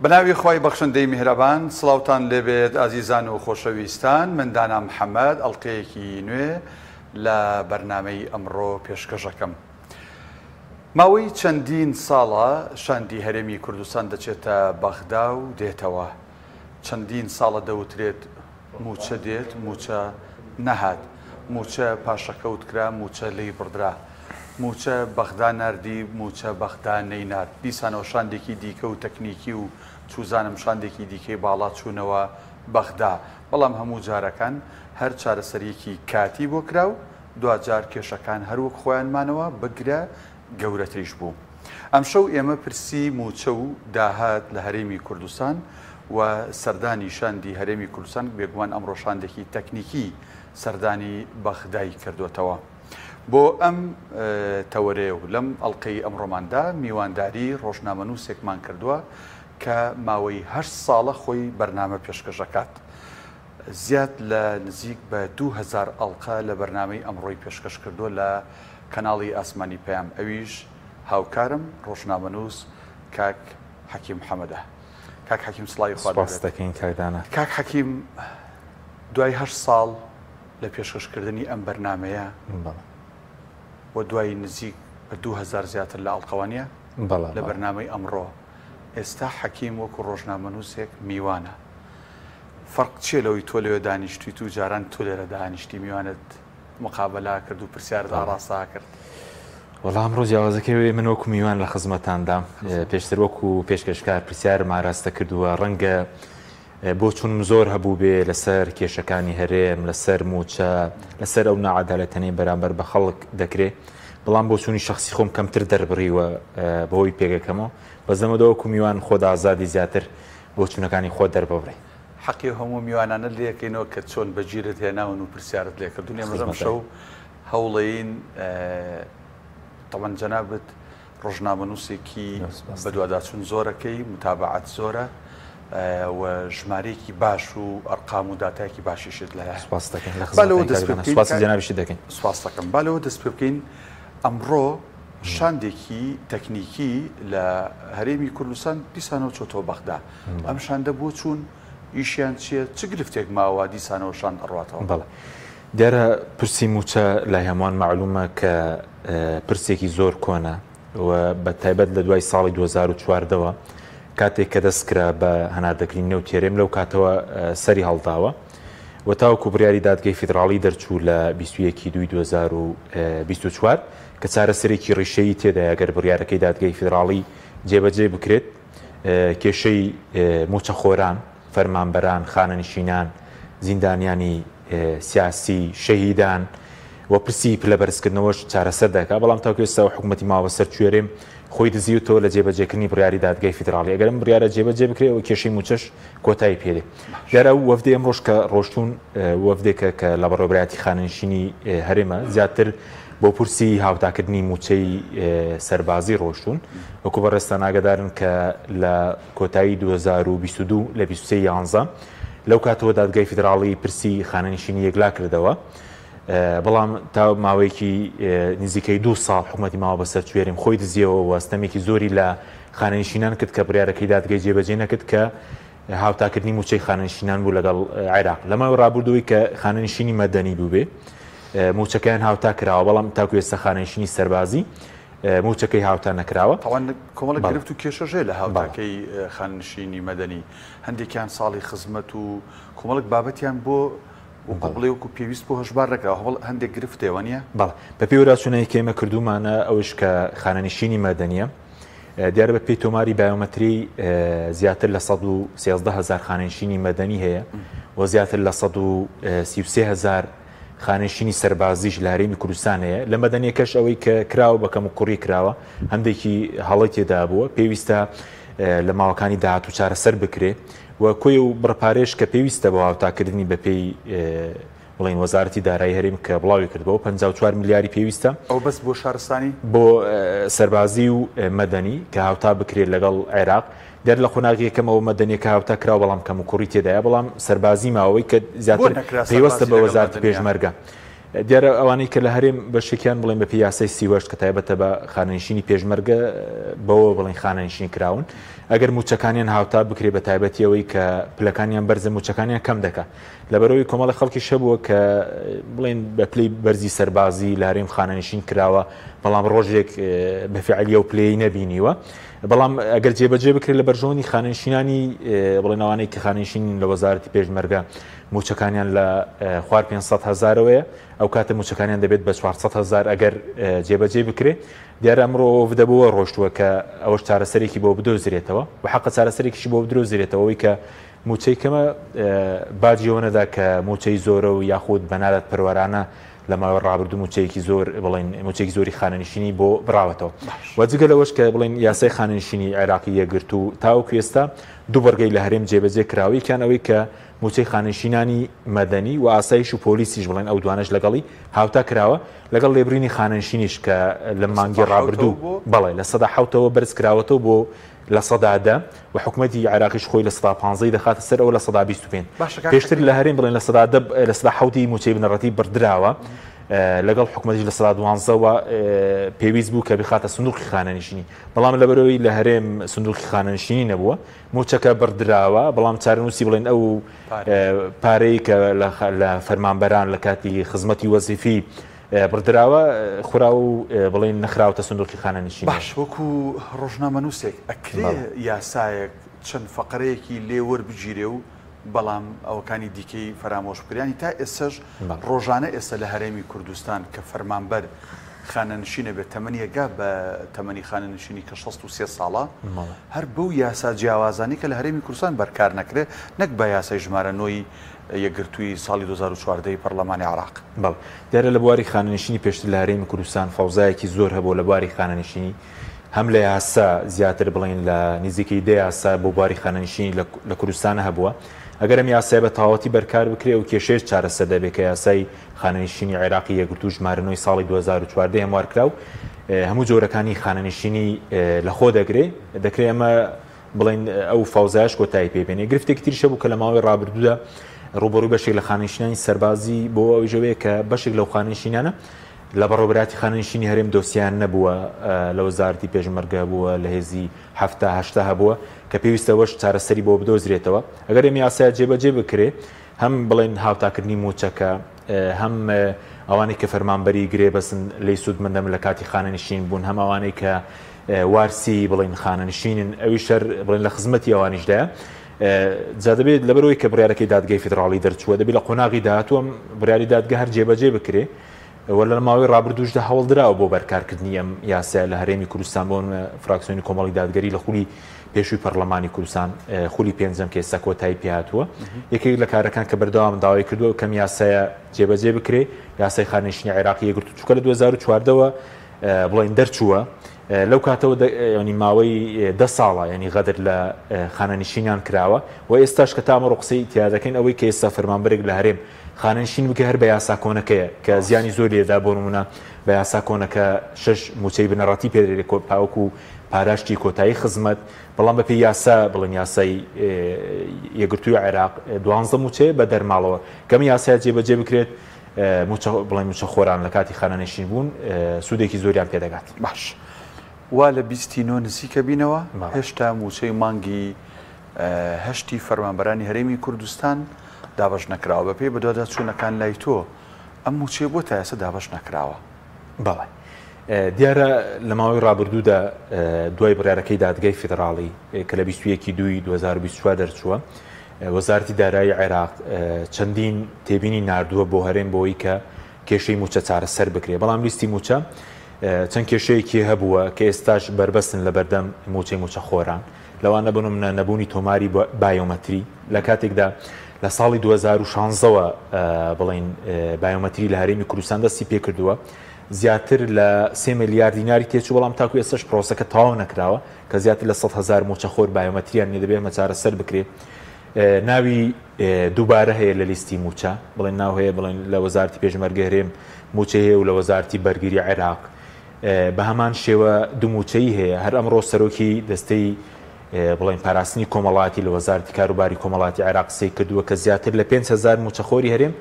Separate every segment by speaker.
Speaker 1: بەناوی خوای بەخشندەی میهرەبان سڵاوتان لێبێت ئازیزان و خۆشەویستان من دانا محەمەد ئەڵقەیەکی نوێ لە بەرنامەی ئەمڕۆ پێشکەشەکەم. ماوەی چەندین ساڵە شاندی هەرێمی کوردستان دەچێتە بەغدا و دێتەوە. چەندین ساڵە دەوترێت مووچە دێت، مووچە نەهات. مووچە پاشەکەوت کرا، مووچە لێی بڕدرا. مووچە بەغدا ناردی، مووچە بەغدا نەینارد. دیسانەوە شاندێکی دیکە و تەکنیکی و چوزانم شاندێکی دیکەی باڵا چوونەوە بەغدا. بەڵام هەموو جارەکان هەر چارەسەرییەکی کاتی بۆ کرا و دواجار کێشەکان هەر وەک خۆیان مانەوە، بگرە گەورەتریش بوو. ئەمشەو ئێمە پرسی مووچە و داهات لە هەرێمی کوردستان و سەردانی شاندی هەرێمی کوردستان، بێگومان ئەمڕۆ شاندێکی تەکنیکی سەردانی بەغدای کردووەتەوە. بۆ ئەم تەوەرەیە و لەم ئەڵقەی ئەمڕۆماندا میوانداری ڕۆژنامەنووسێکمان کردووە کە ماوەی هەشت ساڵە خۆی بەرنامە پێشکەش ئەکات. زیاد لە نزیک بە 2000 ئەڵقە لە بەرنامەی ئەمڕۆی پێشکەش کردووە لە کەناڵی ئاسمانی پەیام ئەویش هاوکارم ڕۆژنامەنووس کاک حەکیم حەمەدە. کاک حەکیم سڵاوی خوات
Speaker 2: سوپاست
Speaker 1: لێبێت.
Speaker 2: دەکەین کاک دانا.
Speaker 1: کاک حەکیم دوای هەشت ساڵ لە پێشکەشکردنی ئەم بەرنامەیە
Speaker 2: بەڵێ.
Speaker 1: و دوای نزیک بە 2000 زیاتر لە ئەڵقە وانیە؟
Speaker 2: بەڵێ
Speaker 1: لە
Speaker 2: بەڵێ.
Speaker 1: بەرنامەی ئەمڕۆ ئێستا حەکیم وەکو ڕۆژنامەنووسێک میوانە. فەرق چیە لەوەی تۆ لەوێ دانیشتویت و جاران تۆ لێرە دانیشتی میوانت مقابەلە ئەکرد و پرسیارت ئاڕاستە ئەکرد؟
Speaker 2: وەڵا ئەمڕۆ جیاوازەکەی ئەوەیە من وەکو میوان لە خزمەتاندام، پێشتر وەکو پێشکەشکار پرسیارم ئاراستە کردووە، ڕەنگە بۆچوونم زۆر هەبووبێ لەسەر کێشەکانی هەرێم، لەسەر مووچە، لەسەر ئەو ناعەدالەتانەی بەرامبەر بە خەڵک دەکرێ، بەڵام بۆچوونی شەخسی خۆم کەمتر دەربڕیوە بەهۆی پێگەکەمەوە، بەس لەمەودوا وەکو میوان خۆت ئازادی زیاتر بۆچوونەکانی خۆت دەرببڕی.
Speaker 1: حەقی ئەو هەموو میوانانەت لێ ئەکەینەوە کە چۆن بە گیرت هێناون و پرسیارت لێ کردوون. ئێمەش ئەمشەو هەوڵەین تەبعەن جەنابت ڕۆژنامەنووسێکی بەدواداچوون زۆرەکەی، متابەعەت زۆرە و ژمارەیەکی باش و ئەرقام و داتایەکی باشیشت لایە.
Speaker 2: سوپاست دەکەین لە
Speaker 1: با لەوە
Speaker 2: خزمەتتان
Speaker 1: دەست
Speaker 2: کاک
Speaker 1: پێ
Speaker 2: دانا.
Speaker 1: بکەین
Speaker 2: سوپاسی
Speaker 1: کاک
Speaker 2: جەنابیشت دەکەین.
Speaker 1: سوپاست دەکەم. با لەوە دەست پێ بکەین ئەمڕۆ شاندێکی تەکنیکی لە هەرێمی کوردستان دیسانەوە چۆتەوە بەغدا. ئەم شاندە بۆ چوون؟ ئیشیان چییە؟ چ گرفتێک ماوە دیسانەوە شاند ئەڕواتەوە؟
Speaker 2: بەڵێ. دیارە پرسی مووچە لای هەمووان مەعلوومە کە پرسێکی زۆر کۆنە و بە تایبەت لە دوای ساڵی 2014 وە کاتێک کە دەست کرا بە هەناردەکردنی نەوتی هەرێم لەو کاتەوە سەری هەڵداوە و تاوەکو بڕیاری دادگەی فیدراڵی دەرچوو لە 21 دووی 2024 کە چارەسەرێکی ڕیشەیی تێدایە گەر بڕیارەکەی دادگەی فیدراڵی جێبەجێ بکرێت کێشەی مووچەخۆران، فەرمانبەران، خانەنشینان، زیندانیانی سیاسی، شەهیدان و پرسی پلەبەرزکردنەوەش چارەسەر دەکات، بەڵام تاکو ئێستا حکومەتی ماوەسەر کوێرێم خۆی دزیوتەوە لە جێبەجێکردنی بڕیاری دادگای فیدراڵی. ئەگەر ئەم بڕیارە جێبەجێ بکرێت ئەوە کێشەی مووچەش کۆتایی پێدێ. دیارە ئەو وەفدەی ئەمڕۆش کە ڕۆشتوون وەفدێکە کە لە بەڕێوەبەرایەتی خانەنشینی هەرێمە زیاتر بۆ پرسی هاوتاکردنی مووچەی سەربازی ڕۆشتوون. وەکو بەڕێزتان ئاگادارن کە لە کۆتایی 2022 لە 23 یانزە لەو کاتەوە دادگای فیدراڵی پرسی خانەنشینی یەکلا کردەوە. بەڵام تا ماوەیەکی نزیکەی دوو ساڵ حکومەتی ماوە بەسەر چوێریم خۆی دزیەوە و ستەمێکی زۆری لە خانەنشینان کرد کە بڕیارەکەی دادگای جێبەجێ نەکرد کە هاوتاکردنی مووچەی خانەنشینان بوو لەگەڵ عێراق لە ماوەی ڕابردووی کە خانەنشینی مەدەنی بووبێ مووچەکەیان هاوتا کراوە بەڵام تاکو ئێستا خانەنشینی سەربازی مووچەکەی هاوتا نەکراوە.
Speaker 1: تاوان کۆمەڵێک گرفت و کێشەش هەیە لە هاوتاکەی خانەنشینی مەدەنی هەندێکیان ساڵی خزمەت و کۆمەڵێک بابەتیان بۆ وەکو بڵێ وەکو پێویست بۆ هەژمار نەکراوە هەوڵ هەندێک گرفت هەیە وانییە؟
Speaker 2: بەڵێ بەپێی وەراچوونەی کە ئێمە کردوومانە ئەوەیش کە خانەنشینی مەدەنییە دیارە بە پێی تۆماری بایۆمەتری زیاتر لە 113 هەزار خانەنشینی مەدەنی هەیە و زیاتر لە 133 هەزار خانەنشینی سەربازیش لە هەرێمی کوردستان هەیە لە مەدەنیەکەش ئەوەی کە کراوە بە کەم و کوڕی کراوە هەندێکی هەڵەی تێدا بووە پێویستە لە ماوەکانی داهاتوو چارەسەر بکرێ و کۆی و بڕە پارەیەش کە پێویستە بۆ هاوتاکردنی بەپێی بڵێین وەزارەتی دارایی هەرێم کە بڵاوی کردبەوە 54 ملیاری پێویستە.
Speaker 1: ئەوە بەس بۆ شارستانی؟
Speaker 2: بۆ سەربازی و مەدەنی کە هاوتا بکرێت لەگەڵ عێراق. دیارە لە قۆناغی یەکەمەوە مەدەنیەکە هاوتا کراوە بەڵام کەموکوڕی تێدایە بەڵام سەربازی ماوەی کە
Speaker 1: بۆ
Speaker 2: زیاتر
Speaker 1: نەکرا
Speaker 2: پەیوەستە
Speaker 1: سەربازی
Speaker 2: بە
Speaker 1: لەگەڵ
Speaker 2: وەزارەتی
Speaker 1: مەدەنیە؟
Speaker 2: پێشمەرگە. دیارە ئەوانەی کە لە هەرێم بەشێکیان بڵێن بەپێی یاسای 38 کە تایبەتە بە خانەنشینی پێشمەرگە بەوە بڵێن خانەنشین کراون ئەگەر موچەکانیان هاوتا بکرێ بە تایبەتی ئەوەی کە پلەکانیان بەرزە موچەکانیان کەم دەکا لەبەرەوەی کۆمەڵی خەڵکیش هەبووە کە بڵێن بە پلەی بەرزی سەربازی لە هەرێم خانەنشین کراوە بەڵام ڕۆژێک بە فعلی ئەو پلەی نەبینیوە بەڵام ئەگەر جێبەجێ بکرێت لە بەرژەوەندی خانەنشینانی بڵێن ئەوانەی کە خانەنشین لە وەزارەتی پێشمەرگە مووچەکانیان لە خوار 500 هەزارەوەیە ئەو کاتە مووچەکانیان دەبێت بە 400 هەزار ئەگەر جێبەجێ بکرێت دیارە ئەمڕۆ وەفدە بۆوە ڕۆشتووە کە ئەوەش چارەسەرێکی بۆ بدۆزرێتەوە و حەقە چارەسەرێکیشی بۆ بدرۆزرێتەوە ئەوەی کە مووچەی کەمە باجی ئەوە نەدا کە مووچەی زۆرە و یاخود بە نادادپەروەرانە لە ماوەی ڕابردوو مووچەیەکی زۆر بڵێن مووچەیەکی زۆری خانەنشینی بۆ بڕاوەتەوە و جگە لەوەش کە بڵێن یاسای خانەنشینی عێراقی یەکگرتوو تاوەکو ئێستا دوو بڕگەی لە هەرێم جێبەجێ کراوە یەکیان ئەوەی کە مووچەی خانەنشینانی مەدەنی و ئاسایش و پۆلیسیش بڵێن ئەو دوانەش لەگەڵی هاوتا کراوە لەگەڵ لێبرینی خانەنشینیش کە لە مانگی ڕابردوو بەڵێ 7% ەوە بەرز کراوەتەوە بۆ 10% و حکومەتی عێراقیش خۆی 15% ی دەخاتە سەر ئەوە 25%. پێشتر لە هەرێم بڵێن 10% 7% ی مووچەی بنەڕەتی بڕدراوە لەگەڵ حکومەتیش 12% ەوە پێویست بوو کە بخاتە سندوقی خانەنشینی بەڵام لەبەرەوەی لە هەرێم سندوقی خانەنشینی نەبووە مووچەکە بڕدراوە، بەڵام چارەنووسی بڵێن ئەو پارەی کە لە فەرمانبەران لە کاتی خزمەتی وەزیفی بڕدراوە خورا و بڵێن نەخراوەتە سندوقی خانەنشینی.
Speaker 1: باش وەکو ڕۆژنامەنووسێک ئەکرێ یاسایەک چەند فەقەرەیەکی لێ وەربگیرێ و بەڵام ئەوەکانی دیکەی فەرامۆش بکرێ؟ یانی تا ئێستەش ڕۆژانە ئێستا لە هەرێمی کوردستان کە فەرمانبەر خانەنشینە بێت تەمەنی ئەگا بە تەمەنی خانەنشینی کە 63 ساڵە هەر بەو یاسا جیاوازانەی کە لە هەرێمی کوردستان بەرکار نەکرێ نەک بە یاسای ژمارە نۆی یەکگرتووی ساڵی 2014 ی پەرلەمانی عێراق.
Speaker 2: بەڵێ دیارە لە بواری خانەنشینی پێشتر لە هەرێمی کوردستان فەوزایەکی زۆر هەبووە لە بواری خانەنشینی هەم لە یاسا زیاتر بڵێین لە نزیکەی دە یاسا بۆ بواری خانەنشینی لە کوردستان هەبووە ئەگەر ئەم یاسای بە تەواوەتی بەرکار بکرێ ئەو کێشەیەش چارەسەر دەبێت کە یاسای خانەنشینی عێراقی یەکگرتوو ژمارە نۆی ساڵی 2014 هەموارکرا و هەموو جۆرەکانی خانەنشینی لەخۆ دەگرێ دەکرێ ئەمە بڵێن ئەو فەوزایش کۆتایی پێ بێنێ. گرفتێکی تریش هەبوو کە لە ماوەی ڕابردوودا ڕووبەڕووی بەشێک لە خانەنشینانی سەربازی بۆ ئەویشەوەیە کە بەشێک لەو خانەنشینانە لە بەڕێوەبەرایەتی خانەنشینی هەرێم دۆسیان نەبووە لە وەزارەتی پێشمەرگە هەبووە لە هێزی 70 هەشتا هەبووە کە پێویستە ئەوەش چارەسەری بۆ بدۆزرێتەوە ئەگەر ئەم یاسایە جێبەجێ بکرێ هەم بڵێن هاوتاکردنی مووچەکە هەم ئەوانەی کە فەرمانبەری گرێبەستن لێی سوودمەندن لە کاتی خانەنشین بوون هەم ئەوانەی کە وارسی بڵێن خانەنشینن ئەویش هەر بڵێن لە خزمەتی ئەوانیشدایە جا دەبێت لەبەرەوەی کە بڕیارەکەی دادگای فیدراڵی دەرچووە دەبێت لە قۆناغی داهاتوو ئەم بڕیاری دادگە هەر جێبەجێ بکرێ و لە ماوەی ڕابردووشدا هەوڵدراوە بۆ بەرکارکردنی ئەم یاسایە لە هەرێمی کوردستان بۆ فراکسیۆنی کۆمەڵی دادگەری لە خولی پێشووی پەرلەمانی کوردستان خولی پێنجەم کە ئێستا کۆتایی پێهاتووە یەکێک لە کارەکان کە بەردەوام داوای کردووە کەم یاسایە جێبەجێ بکرێ یاسای خانەنشینی عێراقی یەکگرتوو چونکە لە 2014ەوە بڵێن دەرچووە لەو کاتەوە ینی ماوەی دە ساڵە ینی غەدر لە خانەنشینان کراوە و ئێستاش کە تامەڕۆ قسەی تیا دەکەین ئەوەی کە ئێستا فەرمانبەرێک لە هەرێم خانەنشین بکە هەر بە یاسا کۆنەکەیە کە زیانی زۆر لێدا بۆ نمونە بە یاسا کۆنەکە شەش موچەی بنەڕەتی پێدرێت پاوەکو پاداشتی کۆتایی خزمەت بەڵام بەپێی یاسا بڵێن یاسای یەکگرتووی عێراق دوانزە موچەیە بە دەرماڵەوە کەم یاسای جێبەجێ بکرێت موچە بڵێن موچەخۆران لە کاتی خانەنشین بوون سوودێکی زۆریان پێدەگات.
Speaker 1: باش وا لە بیستی نۆ نزیکە بینەوە هێشتا موچەی مانگی هەشتی فەرمانبەرانی هەرێمی کوردستان دابەش نەکراوە بەپێی بەدواداچوونەکان لای تۆ ئەم موچەیە بۆ تا ئێستا دابەش نەکراوە؟
Speaker 2: بەڵێ دیارە لە ماوەی ڕابردوودا دوای بڕیارەکەی دادگای فیدراڵی کە لە 21 دووی 2024 دەرچووە وەزارەتی دارایی عێراق چەندین تێبینی ناردووە بۆ هەرێم بۆی کە کێشەی مووچە چارەسەر بکرێ بەڵام لیستی مووچە چەند کێشەیەکی هەبووە کە ئێستاش بەربەستن لە بەردەم مووچەی مووچەخۆران لەوانە بنمونە نەبوونی تۆماری بایۆمەتری لە کاتێکدا لە ساڵی 2016ەوە بڵین بایۆمەتری لە هەرێمی کوردستان دەستی پێکردووە زیاتر لە سێ ملیار دیناری تێچوو بەڵام تاکو ئێستاش پرۆسەکە تەواو نەکراوە کە زیاتر لە 100 هەزار مووچەخۆر بایۆمەتریان نیە دەبێت ئەمە چارەسەر بکرێت ناوی دووبارە هەیە لە لیستی مووچە بڵێن ناو هەیە بڵێن لە وەزارتی پێشمەرگە هەرێم مووچە هەیە و لە وەزارتی بەرگری عێراق بە هەمان شێوە دوو مووچەیی هەیە، هەر ئەمڕۆ سەرۆکی دەستەی بڵێین پاراستنی کۆمەڵایەتی لە وەزارەتی کاروباری کۆمەڵایەتی عێراق قسەی کردووە کە زیاتر لە 5000 مووچەخۆری هەرێم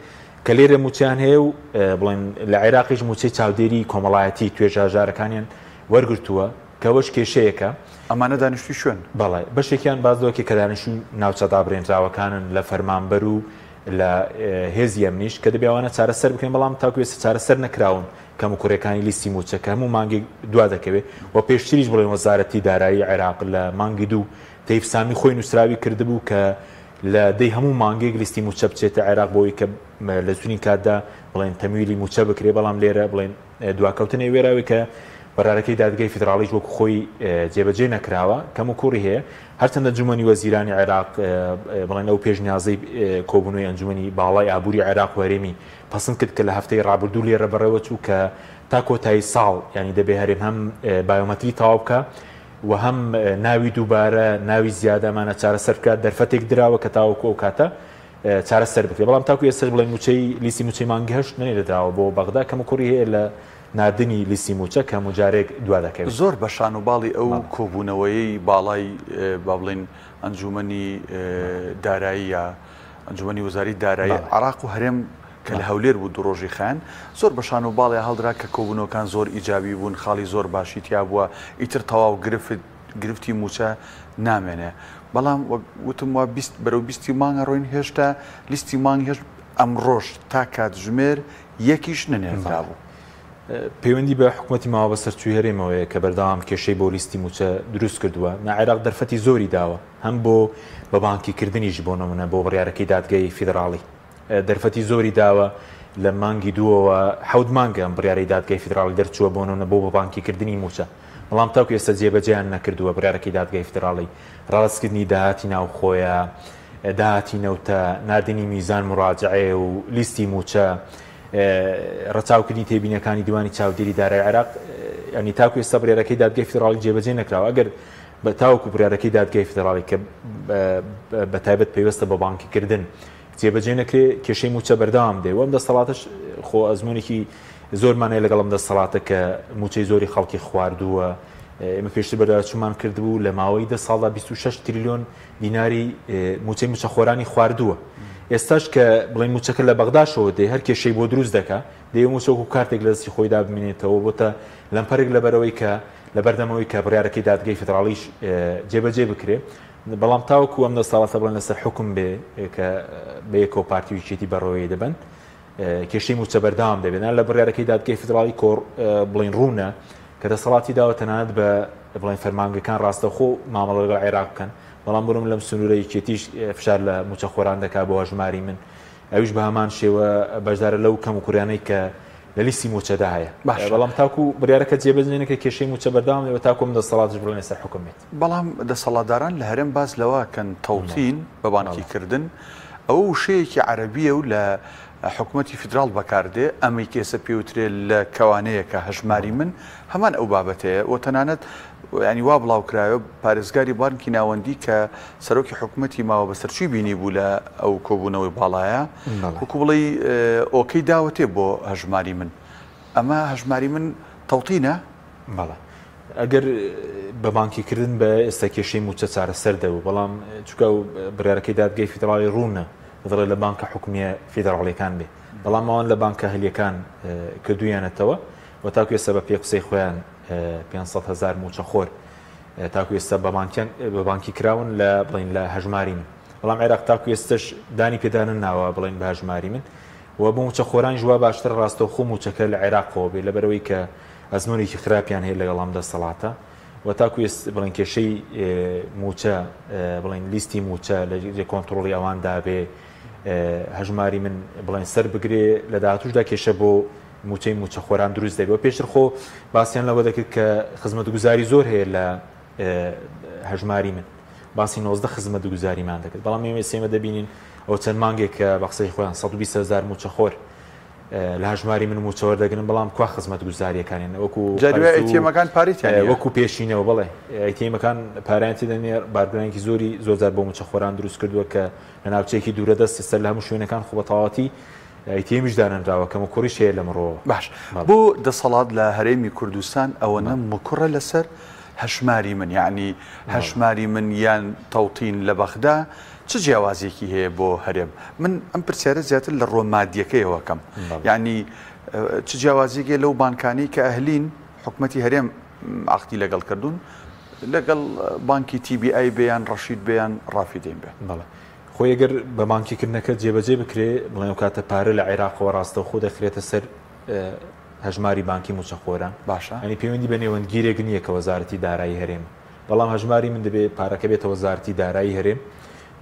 Speaker 2: کە لێرە مووچەیان هەیە و بڵێن لە عێراقیش مووچەی چاودێری کۆمەڵایەتی توێژە هەژارەکانیان وەرگرتووە کە ئەوەش کێشەیەکە.
Speaker 1: ئەمانە دانیشتووی کوێن؟
Speaker 2: بەڵێ بەشێکیان باس لەوە کرد کە دانیشتووی ناوچە دابرێنراوەکانن لە فەرمانبەر و لە هێزی ئەمنیش کە دەبێ ئەوانە چارەسەر بکرێن بەڵام تاکو ئێستا چارەسەر نەکراون کەموکوڕیەکانی لیستی مووچە کە هەموو مانگێک دوا دەکەوێت و پێشتریش بڵێن وەزارەتی دارایی عێراق لە مانگی دوو تەیف سامی خۆی نووسراوی کردبوو کە لە دەی هەموو مانگێک لیستی مووچە بچێتە عێراق بۆی کە لە زووترین کاتدا بڵێن تەمویلی مووچە بکرێ بەڵام لێرە بڵێن دواکەوتن ئەوێراوی کە بەرارەکەی دادگای فیدراڵیش وەکو خۆی جێبەجێ نەکراوە کەم و کوڕی هەیە هەرچەندە ئەنجومەنی وەزیرانی عێراق بڵێن ئەو پێشنیازەی کۆبوونەوەی ئەنجومەنی باڵای ئابووری عێراق و هەرێمی پەسند کرد کە لە هەفتەی ڕابردوو لێرە بەڕێوە چوو کە تا کۆتایی ساڵ ینی دەبێ هەرێم هەم بایۆمەتری تەواو بکە و هەم ناوی دووبارە ناوی زیادە ئەمانە چارەسەر بکات دەرفەتێک دراوە کە تاوەکو ئەو کاتە چارەسەر بکرێت بەڵام تاکو ئێستاش بڵێن مووچەی لیستی مووچەی مانگی هەشت نەنێردراوە بۆ بەغدا کەموکوڕی هەیە لە ناردنی لیستی مووچە کە هەموو جارێک دوا دەکەوێت.
Speaker 1: زۆر بە شان و باڵی ئەو کۆبوونەوەیەی باڵای با بڵێین ئەنجوومەنی دارایی یا ئەنجوومەنی وەزاری دارایی عێراق و هەرێم کە لە هەولێر بوو دوو ڕۆژی خایاند زۆر بە شان و باڵیا هەڵدرا کە کۆبوونەوەکان زۆر ئیجابی بوون خاڵی زۆر باشی تیا بووە ئیتر تەواو گرفت گرفتی مووچە نامێنێ بەڵام وەک وتم وا 20 بەرەو بیستی مانگ ئەڕۆین هێشتا لیستی مانگ هێشت ئەمڕۆش تا کاتژمێر یەکیش نەنێردرابوو.
Speaker 2: پەیوەندی بە حکومەتی ماوە بەسەرچووی هەرێمەوەیە کە بەردەوام کێشەی بۆ لیستی مووچە دروست کردووە، نا عێراق دەرفەتی زۆری داوە هەم بۆ بە بانکی کردنیش بۆ نمونە بۆ بڕیارەکەی دادگەی فیدراڵی دەرفەتی زۆری داوە لە مانگی دووەوە حەوت مانگە ئەم بڕیارەی دادگای فیدراڵی دەرچووە بۆ نمونە بۆ بە بانکی کردنی مووچە بەڵام تاکو ئێستا جێبەجێیان نەکردووە بڕیارەکەی دادگای فیدراڵی ڕاستکردنی داهاتی ناوخۆیە داهاتی نەوتە ناردنی میزان مراجعەیە و لیستی مووچە ڕەچاوکردنی تێبینیەکانی دیوانی چاودێری دارای عێراق ینی تاکو ئێستا بڕیارەکەی دادگای فیدراڵی جێبەجێ نەکراوە ئەگەر بە تاوەکو بڕیارەکەی دادگای فیدراڵی کە بە تایبەت پەیوەستە بە بانکیکردن جێبەجێ نەکرێ کێشەی مووچە بەردەوام دێ وەم دەسەڵاتش خۆ ئەزمونێکی زۆرمان هەیە لەگەڵم دەسەڵاتە کە مووچەی زۆری خەڵکی خواردووە ئێمە پێشتر بەدواداچوونمان کردبوو لە ماوەی دە ساڵدا 26 تریلیۆن دیناری مووچەی مووچەخۆرانی خواردووە. ئێستاش کە بڵێن مووچەکە لە بەغداشەوە دێ هەر کێشەی بۆ دروست دەکا، دەیەوێ مووچە وەکوو کارتێک لە دەستی خۆیدا بمێنێتەوە، بۆتە لەمپەرێک لەبەرئەوەی کە لەبەردەم ئەوەی کە بڕیارەکەی دادگەی فیدراڵیش جێبەجێ بکرێ. بەڵام تاوەکوو ئەم دەسەڵاتە بڵێن لەسەر حوکم بێ کە بەیەکەوە پارتی و یەکێتی بەڕێوەی دەبەن، کێشەی مووچە بەردەوام دەبێت. نا لە بڕیارەکەی دادگەی فیدراڵی کۆڕ بڵێن ڕوونە کە دەسەڵاتی داوە تەنانەت بە بڵێن فەرمانگەکان ڕاستەوخۆ مامەڵە لەگەڵ عێراق بکەن، بەڵام بڕم لەم سنوورە یەکێتیش فشار لە مووچەخۆران دەکات بۆ هەژماری من، ئەویش بە هەمان شێوە بەشدارە لەو کەموکوڕیانەی کە لە لیستی مووچەدا هەیە.
Speaker 1: باشە.
Speaker 2: بەڵام تاکو بڕیارەکە جێبەجێ نەکرێت کێشەی مووچە بەردەوام دەبێت تاکو ئەم دەسەڵاتیش بڵێن لەسەر حوکم بێت.
Speaker 1: بەڵام دەسەڵاتداران لە هەرێم باس لەوە ئەکەن تەوتین، بە بانکی کردن، ئەوە وشەیەکی عەرەبییە و لە حکومەتی فیدراڵ بەکاردێ، ئەمەی کە ئێستا پێوترێ لە کەوانەیەکە هەژماری من هەمان ئەو بابەتەیە و تەنانەت یانی وا بڵاوکرایەوە پارێزگاری بانکی ناوەندی کە سەرۆکی حکومەتی ماوە بەسەرچووی بینیبوو لە ئەو کۆبوونەوەی باڵایە وەکو بڵێی ئۆکەی داوەتێ بۆ هەژماری من ئەمە هەژماری من تەوتینە؟
Speaker 2: بەڵێ ئەگەر بە بانکی کردن بە ئێستا کێشەی مووچە چارەسەر دەبوو بەڵام چونکە ئەو بڕیارەکەی دادگای فیدراڵی ڕوونە دەڵێ لە بانکە حکومیە فیدراڵیەکان بێ بەڵام ئەوان لە بانکە هەلیەکان کردویانەتەوە و تاکو ئێستا بە پێی قسەی خۆیان 500 هەزار مووچەخۆر تاکو ئێستا بە بانکیان بە بانکی کراون لە بڵین لە هەژماری من بەڵام عێراق تاکو ئێستش دانی پێدانە ناوە بڵین بە هەژماری من و بۆ مووچەخۆرانیش وا باشتر ڕاستەوخۆ مووچەکە لە عێراقەوە بێ لەبەرەوەی کە ئەزموونێکی خراپیان هەیە لەگەڵ ئەم دەسەڵاتە و تاکو ئێست بڵێن کێشەی مووچە بڵێن لیستی مووچە لە کۆنتڕۆڵی ئەواندا بێ هەژماری من بڵێن سەر بگرێ لە داهاتوشدا کێشە بۆ مووچەی مووچەخۆران دروست دەبێت پێشتر خۆ باسیان لەوە دەکرد کە خزمەتگوزاری زۆر هەیە لە هەژماری من باسی 19 خزمەتگوزاریمان دەکرد بەڵام ئێمە ئێمە دەبینین ئەو چەند مانگێک کە بە قسەی خۆیان 120 هزار مووچەخۆر لە هەژماری من مووچە وەردەگرن بەڵام کوا خزمەتگوزارییەکانیان وەکو
Speaker 1: جاری وایە ئەی تی ئێمەکان پارەی تیا نییە؟
Speaker 2: وەکو پێشینەوە بەڵێ ئەی تی ئێمەکان پارەیان تێدا نییە بارگرانێکی زۆری زۆر جار بۆ مووچەخۆران دروست کردووە کە لە ناوچەیەکی دوورە دەست سەر لە هەموو شوێنەکان خۆ بە تەواوەتی ئەی تی ئێمیش دانەنراوە کەموکوڕیش هەیە لەم ڕووەوە.
Speaker 1: باش بۆ دەسەڵات لە هەرێمی کوردستان ئەوەنە مکوڕە لەسەر هەژماری من یەعنی هەژماری من یان تەوتین لە بەغدا؟ چ جیاوازیەکی هەیە بۆ هەرێم؟ من ئەم پرسیارە زیاتر لە ڕووە مادیەکەیەوە کەم یعنی چ جیاوازیەک هەیە لەو بانکانەی کە ئەهلین حکومەتی هەرێم عەقدی لەگەڵ کردوون لەگەڵ بانکی تی بی ئای بێ یان ڕەشید بێ یان ڕافیدەین بێ؟
Speaker 2: بەڵێ خۆی ئەگەر بە بانکیکردنەکە جێبەجێ بکرێ بڵێن ئەو کاتە پارە لە عێراقەوە ڕاستەوخۆ دەخرێتە سەر هەژماری بانکی مووچەخۆران
Speaker 1: باشە
Speaker 2: یانی پەیوەندی بە نێوەندگیرێک نییە کە وەزارەتی دارایی هەرێم بەڵام هەژماری من دەبێ پارەکە بێتە وەزارەتی دارایی هەرێم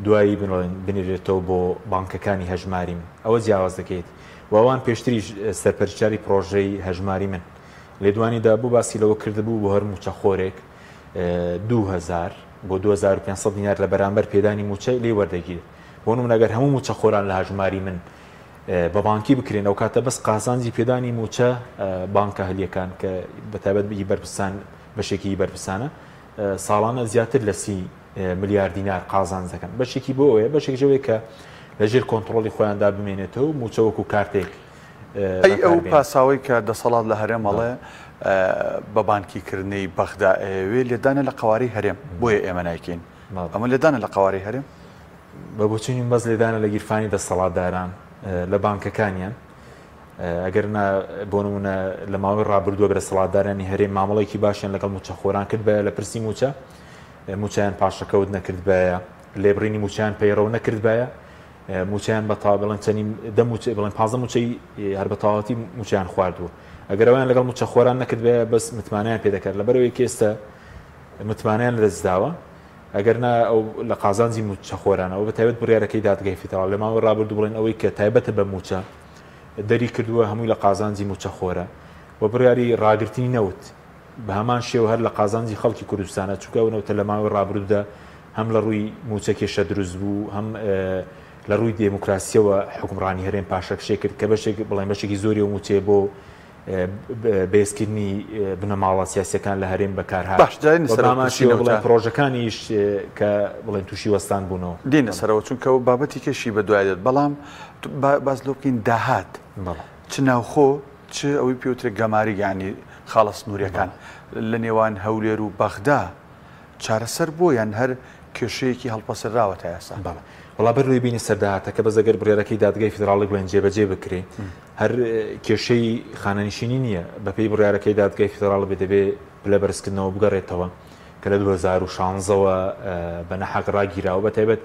Speaker 2: دوایی بڵێن بنێرێتەوە بۆ بانکەکانی هەژماری من ئەوە جیاواز دەکەیت و ئەوان پێشتریش سەرپەرشتیاری پڕۆژەی هەژماری من لێدوانی دابوو باسی لەوە کردبوو بۆ هەر مووچەخۆرێک 2000 بۆ 2500 دینار لە بەرامبەر پێدانی مووچە لێ وەردەگیرێت بۆ نمونە گەر هەموو مووچەخۆران لە هەژماری من بە بانکی بکرێن ئەو کاتە بەس قازانجی پێدانی مووچە بانکە هەلیەکان کە بە تایبەت ئی بەرپرسان بەشێکی ئی بەرپرسانە ساڵانە زیاتر لە 30 ملیار دینار قازانج دەکەن بەشێکی بۆ ئەوەیە بەشێک ئەوەیە کە لەژێر کۆنتڕۆڵی خۆیاندا بمێنێتەوە مووچە وەکو کارتێک
Speaker 1: ئەی ئەو پاساوەی کە دەسەڵات لە هەرێم ئەڵێ بە بانکی کردنەی بەغدا ئەیەوێ لێدانە لە قەوارەی هەرێم بۆیە ئێمە نایکەین ئەمە لێدانە لە قەوارەی هەرێم؟
Speaker 2: بە بۆچوونی من بەس لێدانە لە گیرفانی دەسەڵاتداران لە بانکەکانیان ئەگەر نا بۆ نمونە لە ماوەی ڕابردووە دەسەڵاتدارانی هەرێم مامەڵێکی باشیان لەگەڵ موچەخۆران کرد بە لە پرسی موچە موچیان پاشەکەوت نەکردبایە لێبڕینی موچیان پەیڕەو نەکردبایە موچەیان بە تەواو بڵێن چەنی دە موچە بڵێن 15 موچەی هەر بە تەواوەتی موچەیان خواردووە ئەگەر ئەویان لەگەڵ موچەخۆران نەکردبایە بەس متمانەیان پێ دەکرد لەبەرەوەی کە ئێستا متمانەیان لەدەستداوە ئەگەر نا ئەو لە قازانجی موچەخۆرانەوە بە تایبەت بڕیارەکەی دادگای فیدراڵ لە ماوەی ڕابردوو بڵێن ئەوەی کە تایبەتە بە موچە دەری کردووە هەمووی لە قازانجی موچەخۆرە و بڕیاری ڕاگرتنی نەوت بە هەمان شێوە هەر لە قازانجی خەڵکی کوردستانە، چونکە ئەو نەوتە لە ماوەی ڕابردوودا هەم لە ڕووی مووچە کێشە دروست بوو، هەم لە ڕووی دێموکراسییەوە حوکمڕانی هەرێم پاشەکشێ کرد کە بەشێک بڵێن بەشێکی زۆری ئەو مووچەیە بۆ بەهێزکردنی بنەماڵە سیاسییەکان لە هەرێم بەکارهات.
Speaker 1: باش دێینە
Speaker 2: و
Speaker 1: سەرەوە
Speaker 2: بە هەمان
Speaker 1: پرسی
Speaker 2: شێوە بڵێن
Speaker 1: نەوتە.
Speaker 2: پڕۆژەکانیش کە بڵێن تووشی وەستان بوونەوە.
Speaker 1: دێینە سەرەوە چونکە بابەتی کەشی بەدوای دێت، بەڵام با باس لەوە بکەین داهات
Speaker 2: بەڵێ.
Speaker 1: چ ناوخۆ چ ئەوەی پێوترێت گەماریک یانی خاڵە سنووریەکان لە نێوان هەولێر و بەغدا چارەسەر بووە یان هەر کێشەیەکی هەڵپەسێراوە تا ئێستا؟
Speaker 2: بەڵێ وەڵا بەر لەوەی بینە سەر داهاتەکە بەس ئەگەر بڕیارەکەی دادگای فیدراڵی بڵێن جێبەجێ بکرێ هەر کێشەی خانەنشینی نییە بەپێی بڕیارەکەی دادگای فیدراڵی بێ دەبێ پلە بەرزکردنەوە بگەڕێتەوە کە لە 2016ەوە بە نەحەق ڕاگیراوە بە تایبەت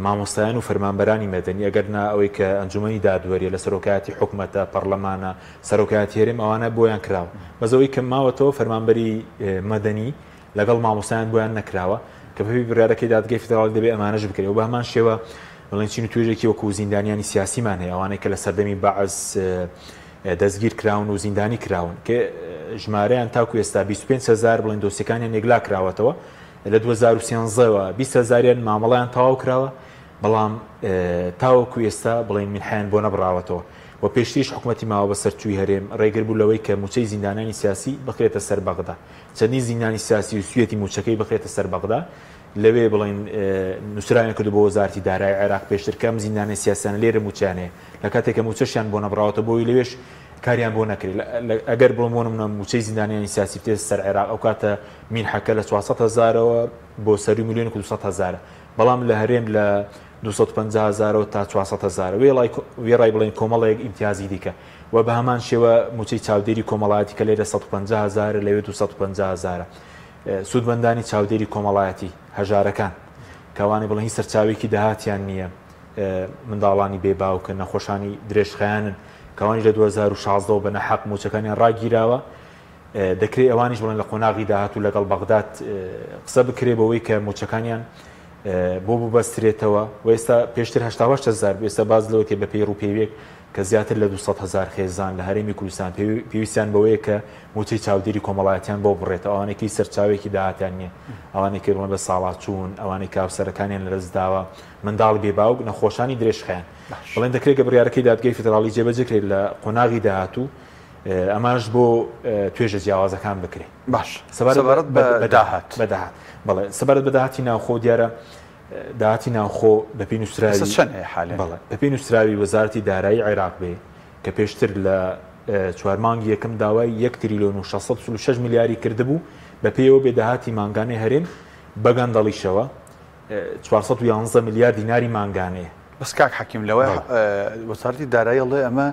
Speaker 2: مامۆستایان و فەرمانبەرانی مەدەنی، ئەگەر نا ئەوەی کە ئەنجومەنی دادوەریە لە سەرۆکایەتی حکومەتە، پەڕلەمانە، سەرۆکایەتی هەرێم ئەوانە بۆیان کراوە. بەس ئەوەی کە ماوەتەوە فەرمانبەری مەدەنی لەگەڵ مامۆستایان بۆیان نەکراوە کە بەپێی بڕیارەکەی دادگای فیدراڵی دەبێ ئەمانەش بکرێ و بە هەمان شێوە بڵێن چین و توێژێکی وەکو زیندانیانی سیاسیمان هەیە ئەوانەی کە لە سەردەمی بەعس دەستگیر کراون و زیندانی کراون کە ژمارەیان تاکو ئێستا 25 هەزار بڵێن دۆسیەکانیان یەکلا کراوەتەوە لە 2013 وە 20 هەزاریان مامەڵەیان تەواو کراوە بەڵام تاوەکو ئێستا بڵێن مینحەیان بۆ نەبراوەتەوە و پێشتریش حکومەتی ماوە بەسەرچووی هەرێم ڕێگر بوو لەوەی کە مووچەی زیندانانی سیاسی بخرێتە سەر بەغدا چەندین زیندانی سیاسی و سویەتی مووچەکەی بخرێتە سەر بەغدا لەوێ بڵێن نووسراویان کردو بۆ وەزارەتی دارایی عێراق پێشتر کە ئەم زیندانە سیاسیانە لێرە مووچەیان هەیە لە کاتێک کە مووچەشیان بۆ نەبراوەتە بۆی لەوێش کاریان بۆ نەکرێت ئەگەر بڵێم بۆ نمونە مووچەی زیندانیانی سیاسی بتێتە سەر عێراق ئەو کاتە مینحەکە لە 400 هەزارەوە بۆ سەروی ملیۆنێک و 200 هەزارە بەڵام لە هەرێم لە 250 هەزارەوە تا 400 هەزارە وێڕای بڵێن کۆمەڵێک ئیمتیازی دیکە و بە هەمان شێوە مووچەی چاودێری کۆمەڵایەتی کە لێرە 150 هەزارە لەوێ 250 هەزارە سوودمەندانی چاودێری کۆمەڵایەتی هەژارەکان کەوانەی بڵێن هیچ سەرچاوێکی داهاتیان نییە منداڵانی بێ باوکن نەخۆشانی درێژخایەنن کەوانیش لە 2016 بە نەحەق مووچەکانیان ڕاگیراوە دەکرێت ئەوانیش بڵێن لە قۆناغی داهاتوو لەگەڵ بەغداد قسە بکرێ بەوەی کە مووچەکانیان بۆ ببەسترێتەوە و ئێستا پێشتر 88 هەزار بوو ئێستا باس لەوە کە بەپێی ڕووپێویەک کە زیاتر لە 200 هەزار خێزان لە هەرێمی کوردستان پێویستیان بەوەیە کە مووچەی چاودێری کۆمەڵایەتیان بۆ بڕێتەوە ئەوانەی کە هیچ سەرچاوەیەکی داهاتیان نییە ئەوانەی کە بڵێن بە ساڵاچوون ئەوانەی کە هاوسەرەکانیان لەدەست داوە منداڵی بێ باوک نەخۆشانی درێژخایەن بڵێن دەکرێت کە بڕیارەکەی دادگای فیدراڵی جێبەجێ کرێت لە قۆناغی داهاتوو ئەمانش بۆ توێژە جیاوازەکان بکرێت
Speaker 1: باش سەبارەت بە داهات
Speaker 2: بە داهات بەڵێ سەبارەت بە داهاتی ناوخۆ دیارە داهاتی ناوخۆ بەپێی نووسراوی
Speaker 1: چەند هەیە حالێ
Speaker 2: بەڵێ بەپێی نووسراوی وەزارەتی دارایی عێراق بێ کە پێشتر لە چوار مانگی یەکەم داوای یەک تریلیۆن و 646 ملیاری کردبوو بەپێیەوە بێ داهاتی مانگانەی هەرێم بە گەندەڵیشەوە. 411 ملیار دیناری مانگانەیە.
Speaker 1: بەس کاک حەکیم لەوە وەزارەتی دارایی ئەڵێ ئەمە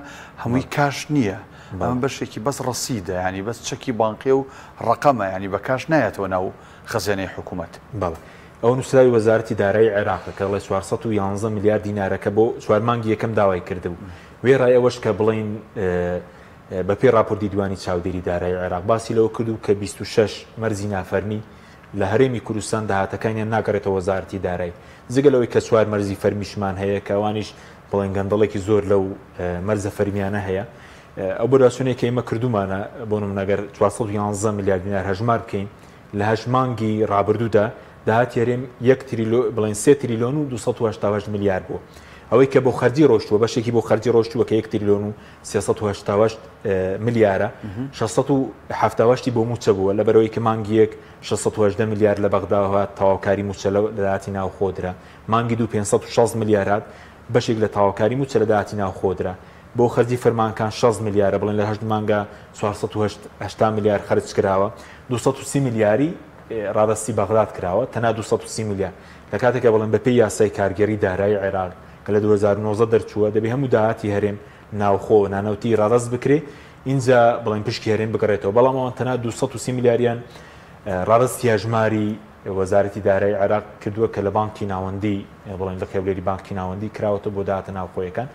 Speaker 1: هەمووی کاش نییە، ئەمە بەشێکی بەس ڕەسیدە، یانی بەس چەکی بانقیە و ڕەقەمە، یانی بە کاش نایەتەوە ناو خەزێنەی حکوومەت.
Speaker 2: بەڵێ ئەوە نووسراوی وەزارەتی دارایی عێراقە کە دەڵێ 411 ملیار دینارەکە بۆ چوار مانگی یەکەم داوای کردبوو. وێڕای ئەوەش کە بڵێین بەپێی ڕاپۆرتی دیوانی چاودێری دارایی عێراق باسی لەوە کردوو کە 26 مەرزی نافەرمی لە هەرێمی کوردستان داهاتەکانیان ناگەڕێتەوە وەزارەتی دارایی جگە لەوەی کە چوار مەرزی فەرمیشمان هەیە کە ئەوانیش بڵێن گەندەڵێکی زۆر لەو مەرزە فەرمیانە هەیە. ئەو بەدواچوونەی کە ئێمە کردوومانە بۆ نمونە گەر 411 ملیار دینار هەژمار بکەین لە هەشت مانگی ڕابردوودا داهاتی هەرێم یەک تریلۆ بڵێن سێ تریلۆن و 288 ملیار بووە. ئەوەی کە بۆ خەرجی ڕۆشتووە بەشێکی بۆ خەرجی ڕۆشتووە کە یەک تریلۆن و 388 ملیارە 678 بۆ مووچە بووە لەبەرەوەی کە مانگی یەک 618 ملیار لە بەغداوە هات تەواوکاری مووچە لە داهاتی ناوخۆ درا مانگی دوو 560 ملیار هات بەشێک لە تەواوکاری مووچە لە داهاتی ناوخۆ درا بۆ خەرجی فەرمانکان 60 ملیارە بڵێن لە هەشت مانگا 480 ملیار خەرج کراوە 230 ملیاری ڕادەستی بەغداد کراوە تەنها 230 ملیار لە کاتێکا بڵێن بەپێی یاسای کارگێڕی دارایی عێراق کە لە 2019 دەرچووە دەبێ هەموو داهاتی هەرێم ناوخۆ و نانەوتی ڕادەست بکرێ ئینجا بڵێن پشکی هەرێم بگەڕێتەوە بەڵام ئەوان تەنها 230 ملیاریان ڕادەستی هەژماری وەزارەتی دارایی عێراق کردووە کە لە بانکی ناوەندی بڵێن لە هەولێری بانکی ناوەندی کراوەتەوە بۆ داهاتە ناوخۆیەکان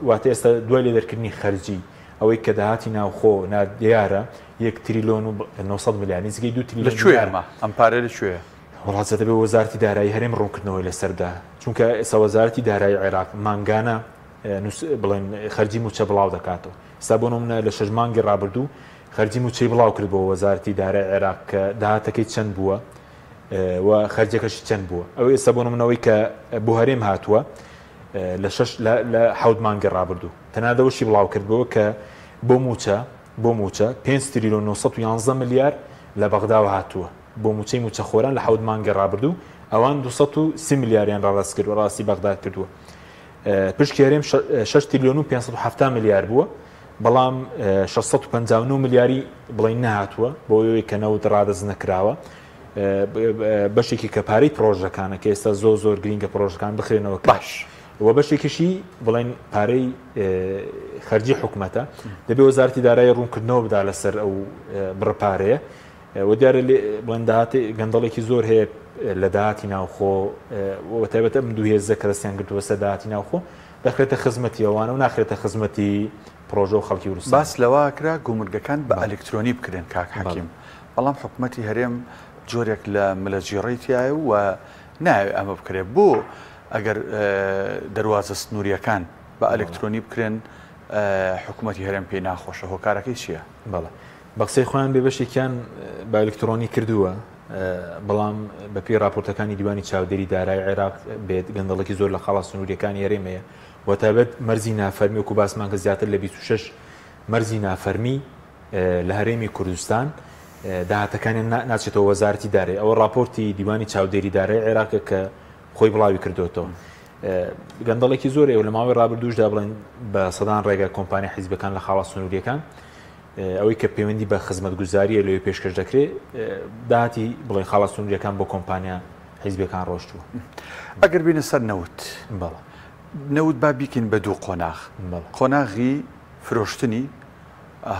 Speaker 2: واتە ئێستا دوای لێدەرکردنی خەرجی ئەوەی کە داهاتی ناوخۆ نادیارە یەک تریلۆن و 900 ملیار نزیکەی دوو تریلۆن
Speaker 1: لە کوێیە ئەمە ئەم پارەیە لە کوێیە؟
Speaker 2: وەڵا جا دەبێ وەزارەتی دارایی هەرێم ڕوونکردنەوەی لەسەر بدا چونکە ئێستا وەزارەتی دارایی عێراق مانگانە بڵێن خەرجی مووچە بڵاو دەکاتەوە ئێستا بۆ نمونە لە شەش مانگی ڕابردوو خەرجی مووچەی بڵاو کرد بۆ وەزارەتی دارای عێراق کە داهاتەکەی چەند بووە و خەرجەکەشی چەند بووە ئەو ئێستا بۆ نمونەوەی کە بۆ هەرێم هاتووە لە شەش لە حەوت مانگی ڕابردوو تەنها دەوەشی بڵاو کردبەوە کە بۆ مووچە بۆ مووچە 5 تریلیۆن 911 ملیار لە بەغداوە هاتووە بۆ مووچەی مووچەخۆران لە حەوت مانگی ڕابردوو ئەوان 230 ملیاریان ڕادەست کردووە ڕاستی بەغداد کردووە پشکی هەرێم 6 تریلیۆن و 570 ملیار بووە بەڵام 659 ملیاری بڵین نەهاتووە بۆ ئەوەی کە نەوت ڕادەست نەکراوە بەشێکی کە پارەی پرۆژەکانە کە ئێستا زۆر زۆر گرینگە پرۆژەکان بخرێنەوە
Speaker 1: باش
Speaker 2: و بەشێکیشی بڵێن پارەی خەرجی حکومەتە دەبێ وەزارەتی دارایی ڕوونکردنەوە بدا لەسەر ئەو بڕە پارەیە و دیارە بڵێن داهاتی گەندەڵێکی زۆر هەیە لە داهاتی ناوخۆ و تایبەت ئەم دوو هێزە کە دەستیان گرتووە سەر داهاتی ناوخۆ دەخرێتە خزمەتی ئەوانە و ناخرێتە خزمەتی پرۆژە و خەڵکی کوردستان.
Speaker 1: باس لەوە کرا گومرگەکان بە ئەلکترۆنی بکرێن کاک حەکیم، بەڵام حکومەتی هەرێم جۆرێک لە ملەجیڕەی تیایە و نایەوێ ئەمە بکرێت، بۆ ئەگەر دەروازە سنوورییەکان بە ئەلکترۆنی بکرێن حکومەتی هەرێم پێی ناخۆشە، هۆکارەکەی چییە؟
Speaker 2: بەڵێ بە قسەی خۆیان بێ بەشێکیان بە ئەلکترۆنی کردووە، بەڵام بەپێی راپۆرتەکانی دیوانی چاودێری دارای عێراق بێت گەندەڵێکی زۆر لە خاڵە سنووریەکانی هەرێم هەیە و تایبەت مەرزی نافەرمی وەکو باسمان کە زیاتر لە 26 مەرزی نافەرمی لە هەرێمی کوردستان داهاتەکانیان ناچێتەوە وەزارەتی دارایی ئەوە راپۆرتی دیوانی چاودێری دارای عێراقە کە خۆی بڵاوی کردوێتەوە گەندەڵێکی زۆر و لە ماوەی ڕابردووشدا بڵێن بە سەدان ڕێگە کۆمپانیا حیزبەکان لە خاڵە سنووریەکان ئەوەی کە پەیوەندی بە خزمەتگوزاریە لەوێ پێشکەش دەکرێت داهاتی بڵێن خاڵە سنووریەکان بۆ کۆمپانیا حیزبەکان ڕۆشتووە.
Speaker 1: ئەگەر بینە سەر نەوت نەوت با بیکەین بە دوو قۆناغ قۆناغی فرۆشتنی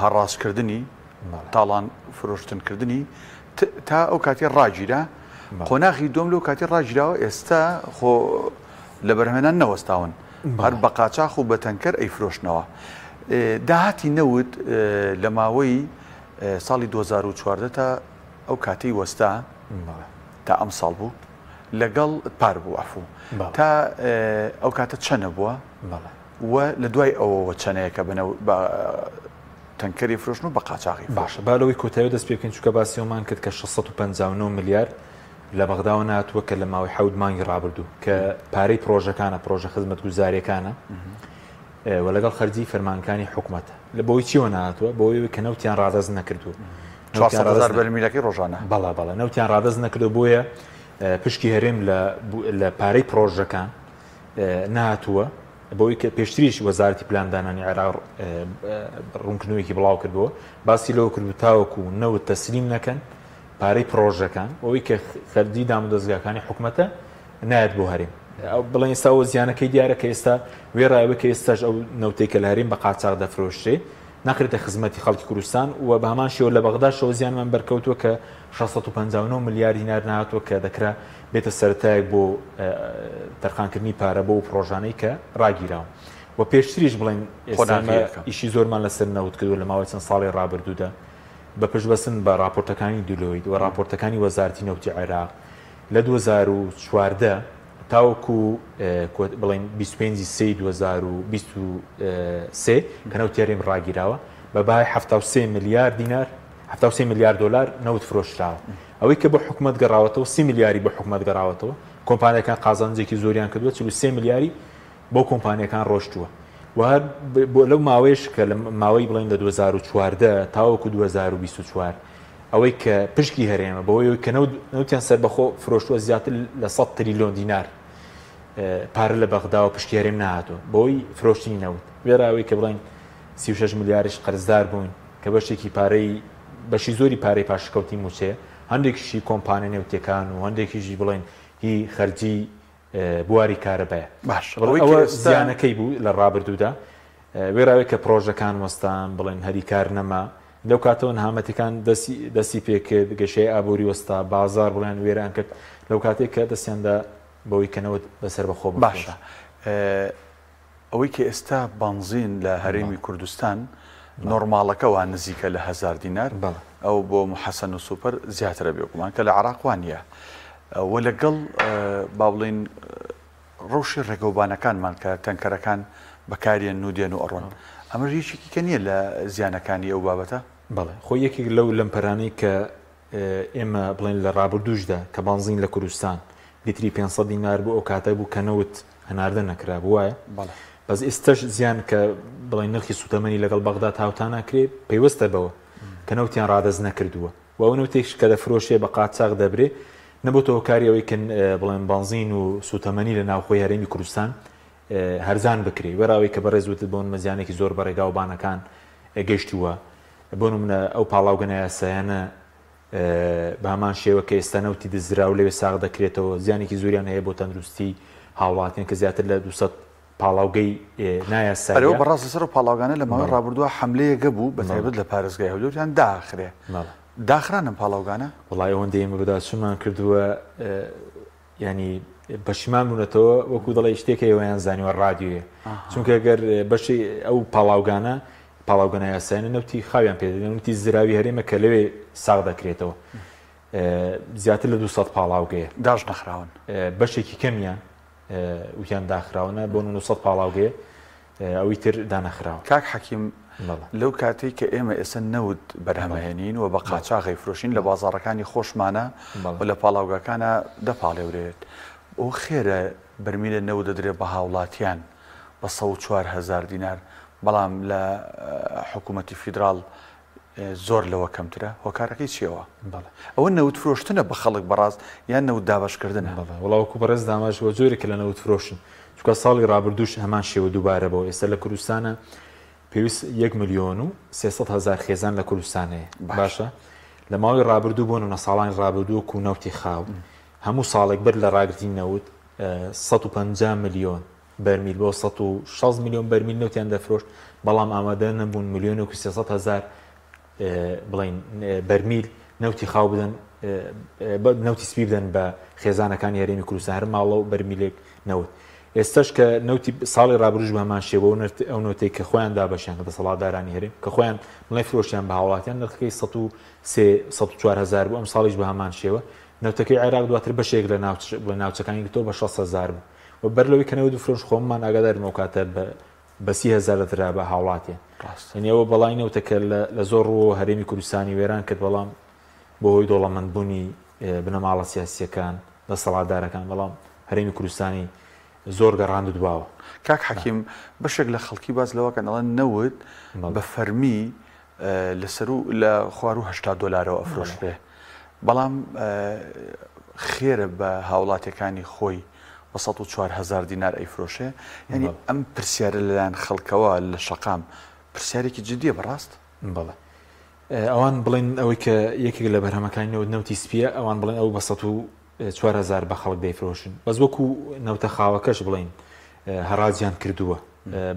Speaker 1: هەڕاجکردنی تاڵان فرۆشتنکردنی تا ئەو کاتی ڕاگیرا قۆناغی دوم لەو کاتی ڕاگیراوە ئێستا خۆ لە بەرهەمێنان نەوەستاون هەر بە قاچاخ و بە تەنکەر ئەیفرۆشنەوە. داهاتی نەوت لە ماوەی ساڵی 2014 تا ئەو کاتەی وەستا تا ئەم ساڵ بوو لەگەڵ پار بوو عفو تا ئەو کاتە چەنە بووە و لە دوای ئەوەوە چەنەیەکە بە تەنکەری فرۆشن و بە قاچاغی
Speaker 2: باشە با لەوەی کۆتایی دەست پێ بکەین چونکە باسی ئەومان کرد کە 659 ملیار لە بەغداوە ناتووە کە لە ماوەی حەوت مانگی ڕابردوو کە پارەی پرۆژەکانە پرۆژە خزمەتگوزاریەکانە و لەگەڵ خەرجی فەرمانکانی حکومەتە لە بۆی چیوە نهاتووە بۆی کە نەوتیان ڕادەست نەکردووە
Speaker 1: 400 بەرمیلەکەی ڕۆژانە
Speaker 2: بەڵا بەڵێ نەوتیان ڕادەست نەکردو بۆیە پشکی هەرێم لە پارەی پرۆژەکان نهاتووە بەوەی کە پێشتریش وەزارەتی پلاندانانی عێراق ڕوونکردنەوەیەکی بڵاو کردەوە باسی لەوە کردو تاوەکو نەوت تەسلیم نەکەن پارەی پڕۆژەکان ئەوەی کە خەرجی دامودەزگاکانی حکومەتە نایەت بۆ هەرێم. بڵێن ئێستا ئەوە زیانەکەی دیارە کە ئێستا وێڕای ئەوەی کە ئێستاش ئەو نەوتەی کە لە هەرێم بە قاچاغ دەفرۆشرێ ناخرێتە خزمەتی خەڵکی کوردستان و بە هەمان شێوە لە بەغداشەوە زیانمان بەرکەوتووە کە 659 ملیار دینار نەهاتووە کە دەکرا بێتە سەرەتایەک بۆ تەرخانکردنی پارە بۆ ئەو پڕۆژانەی کە ڕاگیراون و پێشتریش بڵێن ئێستا ئیشی زۆرمان لەسەر نەوت کردووە لە ماوەی چەند ساڵی ڕابردوودا بە پشتبەستن بە ڕاپۆرتەکانی دولۆیت و ڕاپۆرتەکانی وەزارەتی نەوتی عێراق لە 2014 تاوەکو بڵێن 25 سێی 2023 کە نەوتی هەرێم ڕاگیراوە بە بەهای 73 ملیار دینار 73 ملیار دۆلار نەوت فرۆشراوە. ئەوەی کە بۆ حکومەت گەڕاوەتەوە سی ملیاری بۆ حکومەت گەڕاوەتەوە، کۆمپانیاکان قازانجێکی زۆریان کردووە، 43 ملیاری بۆ کۆمپانیاکان ڕۆشتووە و هەر بۆ لەو ماوەیەش کە لە ماوەی بڵێن لە 2014 تاوەکو 2024 ئەوەی کە پشکی هەرێمە بەوەی کە نەوتیان سەربەخۆ فرۆشتووە زیاتر لە 100 تریلیۆن دینار پارە لە بەغداوە پشکی هەرێم نەهاتووە بەوەی فرۆشتنی نەوت وێڕای ئەوەی کە بڵێن 36 ملیاریش قەرزدار بووین کە بەشێکی پارەی بەشی زۆری پارەی پاشەکەوتی مووچەیە، هەندێکیشی کۆمپانیا نەوتییەکان و هەندێکیشی بڵێین هی خەرجی بواری کارەبایە.
Speaker 1: باش ئەوەی کە
Speaker 2: ئەوە
Speaker 1: ئێستا
Speaker 2: زیانەکەی بوو لە ڕابردوودا، وێڕای ئەوەی کە پڕۆژەکان وەستان، بڵێن هەلی کار نەما، لەو کاتەوە نەهامەتیەکان دەستی دەستی پێکرد، گەشەی ئابووری وەستا، بازاڕ بڵێن وێران کرد، لەو کاتەی کە دەستیان دا بەوەی کە نەوت بە سەربەخۆ
Speaker 1: باشە
Speaker 2: بفرۆشن.
Speaker 1: ئەوەی کە ئێستا بەنزین لە هەرێمی کوردستان نۆرماڵەکە وا نزیکە لە هەزار دینار ئەو بۆ محەسەن و سوپەر زیاترە بێگومان کە لە عراق وا نییە و لەگەڵ با بڵین ڕەوشی ڕێگەوبانەکانمان کە تەنکەرەکان بەکاریان و دێن و ئەڕۆن ئەمە یەکێکی کە نییە لە زیانەکانی ئەو بابەتە.
Speaker 2: بەڵێ خۆ یەکێک لەو لەمپەرانەی کە ئێمە بڵێن لە ڕابردووشدا کە بانزین لە کوردستان لیتری 500 دینار بوو ئەو کاتە بوو کە نەوت هەناردە نەکرابوو وایە؟
Speaker 1: بەڵێ.
Speaker 2: بەس ئێستەش زیان کە بڵێن نرخی سوتەمەنی لەگەڵ بەغداد هاوتا ناکرێ پەیوەستە بەوە کە نەوتیان ڕادەست نەکردووە و ئەو نەوتێکش کە دەفرۆشێ بە قاچاخ دەبرێ نەبۆتە هۆکاری ئەوەی کە بڵێن بەنزین و سوتەمەنی لە ناوخۆی هەرێمی کوردستان هەرزان بکرێ وێڕاوەی کە بەڕێز وتت بۆ نمونە زیانێکی زۆر بە ڕێگا و بانەکان گەیشتووە بۆ نمونە ئەو پاڵاوگە نایاسایانە بە هەمان شێوە کە ئێستا نەوتی دزراو لەوێ ساغ دەکرێتەوە زیانێکی زۆریان هەیە بۆ تەندروستی هاوڵاتیان کە زیاتر لە 200 پاڵاوگەی نایاساییە.
Speaker 1: ئەرێ بەڕاست لەسەر ئەو پاڵاوگانە لە ماوەی ڕابردووە حەملەیەک هەبوو بە تایبەت لە پارێزگای هەولێر یان داخرێ داخران ئەم پاڵاوگانە؟
Speaker 2: وەڵای ئەوەندەی ئێمە بەداچوونمان کردووە یانی پەشیمان بوونەتەوە وەکو دەڵێ شتێک هەیە وایان زانیوە ڕادیۆیە چونکە گەر بەشی ئەو پاڵاوگانە پاڵاوگە نایاسایانە نەوتی خاویان پێ دەدەن نەوتی زراوی هەرێمە کە لەوێ ساغ دەکرێتەوە زیاتر لە 200 پاڵاوگەیە
Speaker 1: داش نەخراون
Speaker 2: بەشێکی کەمیان وتیان داخراونە بۆ 900 پاڵاوگەیە ئەوی تر دانەخراوە.
Speaker 1: کاک حەکیم لەو کاتەی کە ئێمە ئێستا نەوت بەرهەمەهێنین و بە قاچاغ ئەیفرۆشین لە بازاڕەکانی خۆشمانە و لە پاڵاوگاکانە دەپاڵێورێت بۆ خێرە بەرمیلە نەوت دەدرێت بە هاوڵاتیان بە 104 هەزار دینار بەڵام لە حکوومەتی فیدراڵ زۆر لەوە کەمترە هۆکارەکەی چیەوە؟
Speaker 2: بەڵێ.
Speaker 1: ئەوە نەوت فرۆشتنە بە خەڵک بەڕاست یان نەوت دابەشکردنە؟
Speaker 2: بەڵێ وەڵا وەکو بەڕێز داماش وە جۆرێکە لە نەوت فرۆشن چونکە ساڵی ڕابردووش هەمان شێوە دووبارە بەوە ئێستا لە کوردستانە پێویست یەک ملیۆن و 300 هەزار خێزان لە کوردستان هەیە باشە لە ماوەی ڕابردوو بۆ نمونە ساڵانی ڕابردوو وەکو نەوتی خاو هەموو ساڵێک بەر لە ڕاگرتنی نەوت 150 ملیۆن بەرمیل بۆ 160 ملیۆن بەرمیل نەوتیان دەفرۆشت، بەڵام ئامادە نەبوون ملیۆنێک و 300 هەزار بڵێین بەرمیل نەوتی خاو بدەن نەوتی سپی بدەن بە خێزانەکانی هەرێمی کوردستان هەر ماڵە و بەرمیلێک نەوت. ئێستاش کە نەوتی ساڵی ڕابروش بە هەمان شێوە و ئەو نەوتەی کە خۆیان دابەشیان کە دەسەڵاتدارانی هەرێم کە خۆیان بڵێ فرۆشیان بە هاوڵاتیان نرخەکەی 103 104 هەزار بوو ئەم ساڵیش بە هەمان شێوە نەوتەکەی عێراق دواتر بەشێک لە ناوچەکانی گرتەوە بە 60 هەزار بوو و بەر لەوەی کە نەوت بفرۆش خۆممان ئاگادارین ئەو کاتە بە بە 30 هەزار دەدرا بە هاوڵاتیان
Speaker 1: ڕاستە.
Speaker 2: یعنی ئەوە بەڵای نەوتە کە لە لە زۆر ڕووەوە هەرێمی کوردستانی وێران کرد بەڵام بۆ هۆی دەوڵەمەندبوونی بنەماڵە سیاسییەکان دەسەڵاتدارەکان بەڵام هەرێمی کوردستانی زۆر گەڕاند دواوە.
Speaker 1: کاک حەکیم بەشێک لە خەڵکی باس لەوە کەن ئەڵێن نەوت بە فەرمی لە سەروو لە خواروو 80 دۆلارەوە ئەفرۆشرێ بەڵام خێرە بە هاوڵاتیەکانی خۆی بە 104 هەزار دینار ئەیفرۆشێ یعنی ئەم پرسیارە لەلایەن خەڵکەوە لە شەقام پرسیارێکی جدیە بەڕاست؟
Speaker 2: بەڵێ ئەوان بڵێن ئەوەی کە یەکێک لە بەرهەمەکانی نەوت نەوتی سپیە ئەوان بڵێن ئەو بە 100 و 4000 بە خەڵک دەیفرۆشن. بەس وەکو نەوتە خاوەکەش بڵێین هەڕاجیان کردووە.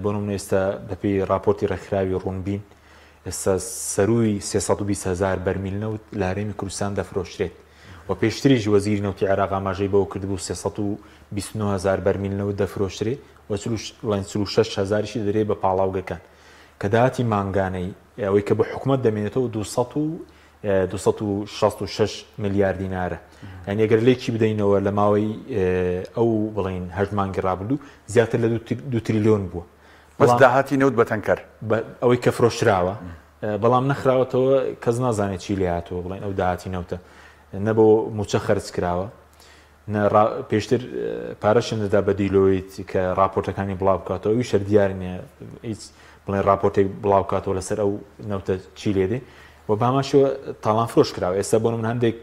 Speaker 2: بۆ نمونە ئێستا بەپێی ڕاپۆرتی ڕێکخراوی ڕوونبین ئێستا سەرووی 320 هەزار بەرمیل نەوت لە هەرێمی کوردستان دەفرۆشرێت و پێشتریش وەزیری نەوتی عێراق ئاماژەی بەوە کردبوو 329 هەزار بەرمیل نەوت دەفرۆشرێ و 46 هەزاریشی دەدرێت بە پاڵاوگەکان کە داهاتی مانگانەی ئەوەی کە بۆ حکومەت دەمێنێتەوە 266 ملیار دینارە. یانی ئەگەر لێکی بدەینەوە لە ماوەی ئەو بڵێین هەشت مانگی ڕابردوو زیاتر لە دوو تریلیۆن بووە.
Speaker 1: بەس داهاتی نەوت بە تەنکەر.
Speaker 2: ئەوەی کە فرۆشراوە بەڵام نەخراوەتەوە کەس نازانێت چی لێ هاتووە بڵێن ئەو داهاتی نەوتە نە بۆ مووچە خەرج کراوە نە پێشتر پارەشیان دەدا بە دیلۆیت کە ڕاپۆرتەکانی بڵاو بکاتەوە ئەویش هەر دیار نییە هیچ بڵێن ڕاپۆرتێک بڵاو بکاتەوە لەسەر ئەو نەوتە چی لێ دێ و بە هەمان شێوە تاڵان فرۆش کراوە ئێستا بۆ من هەندێک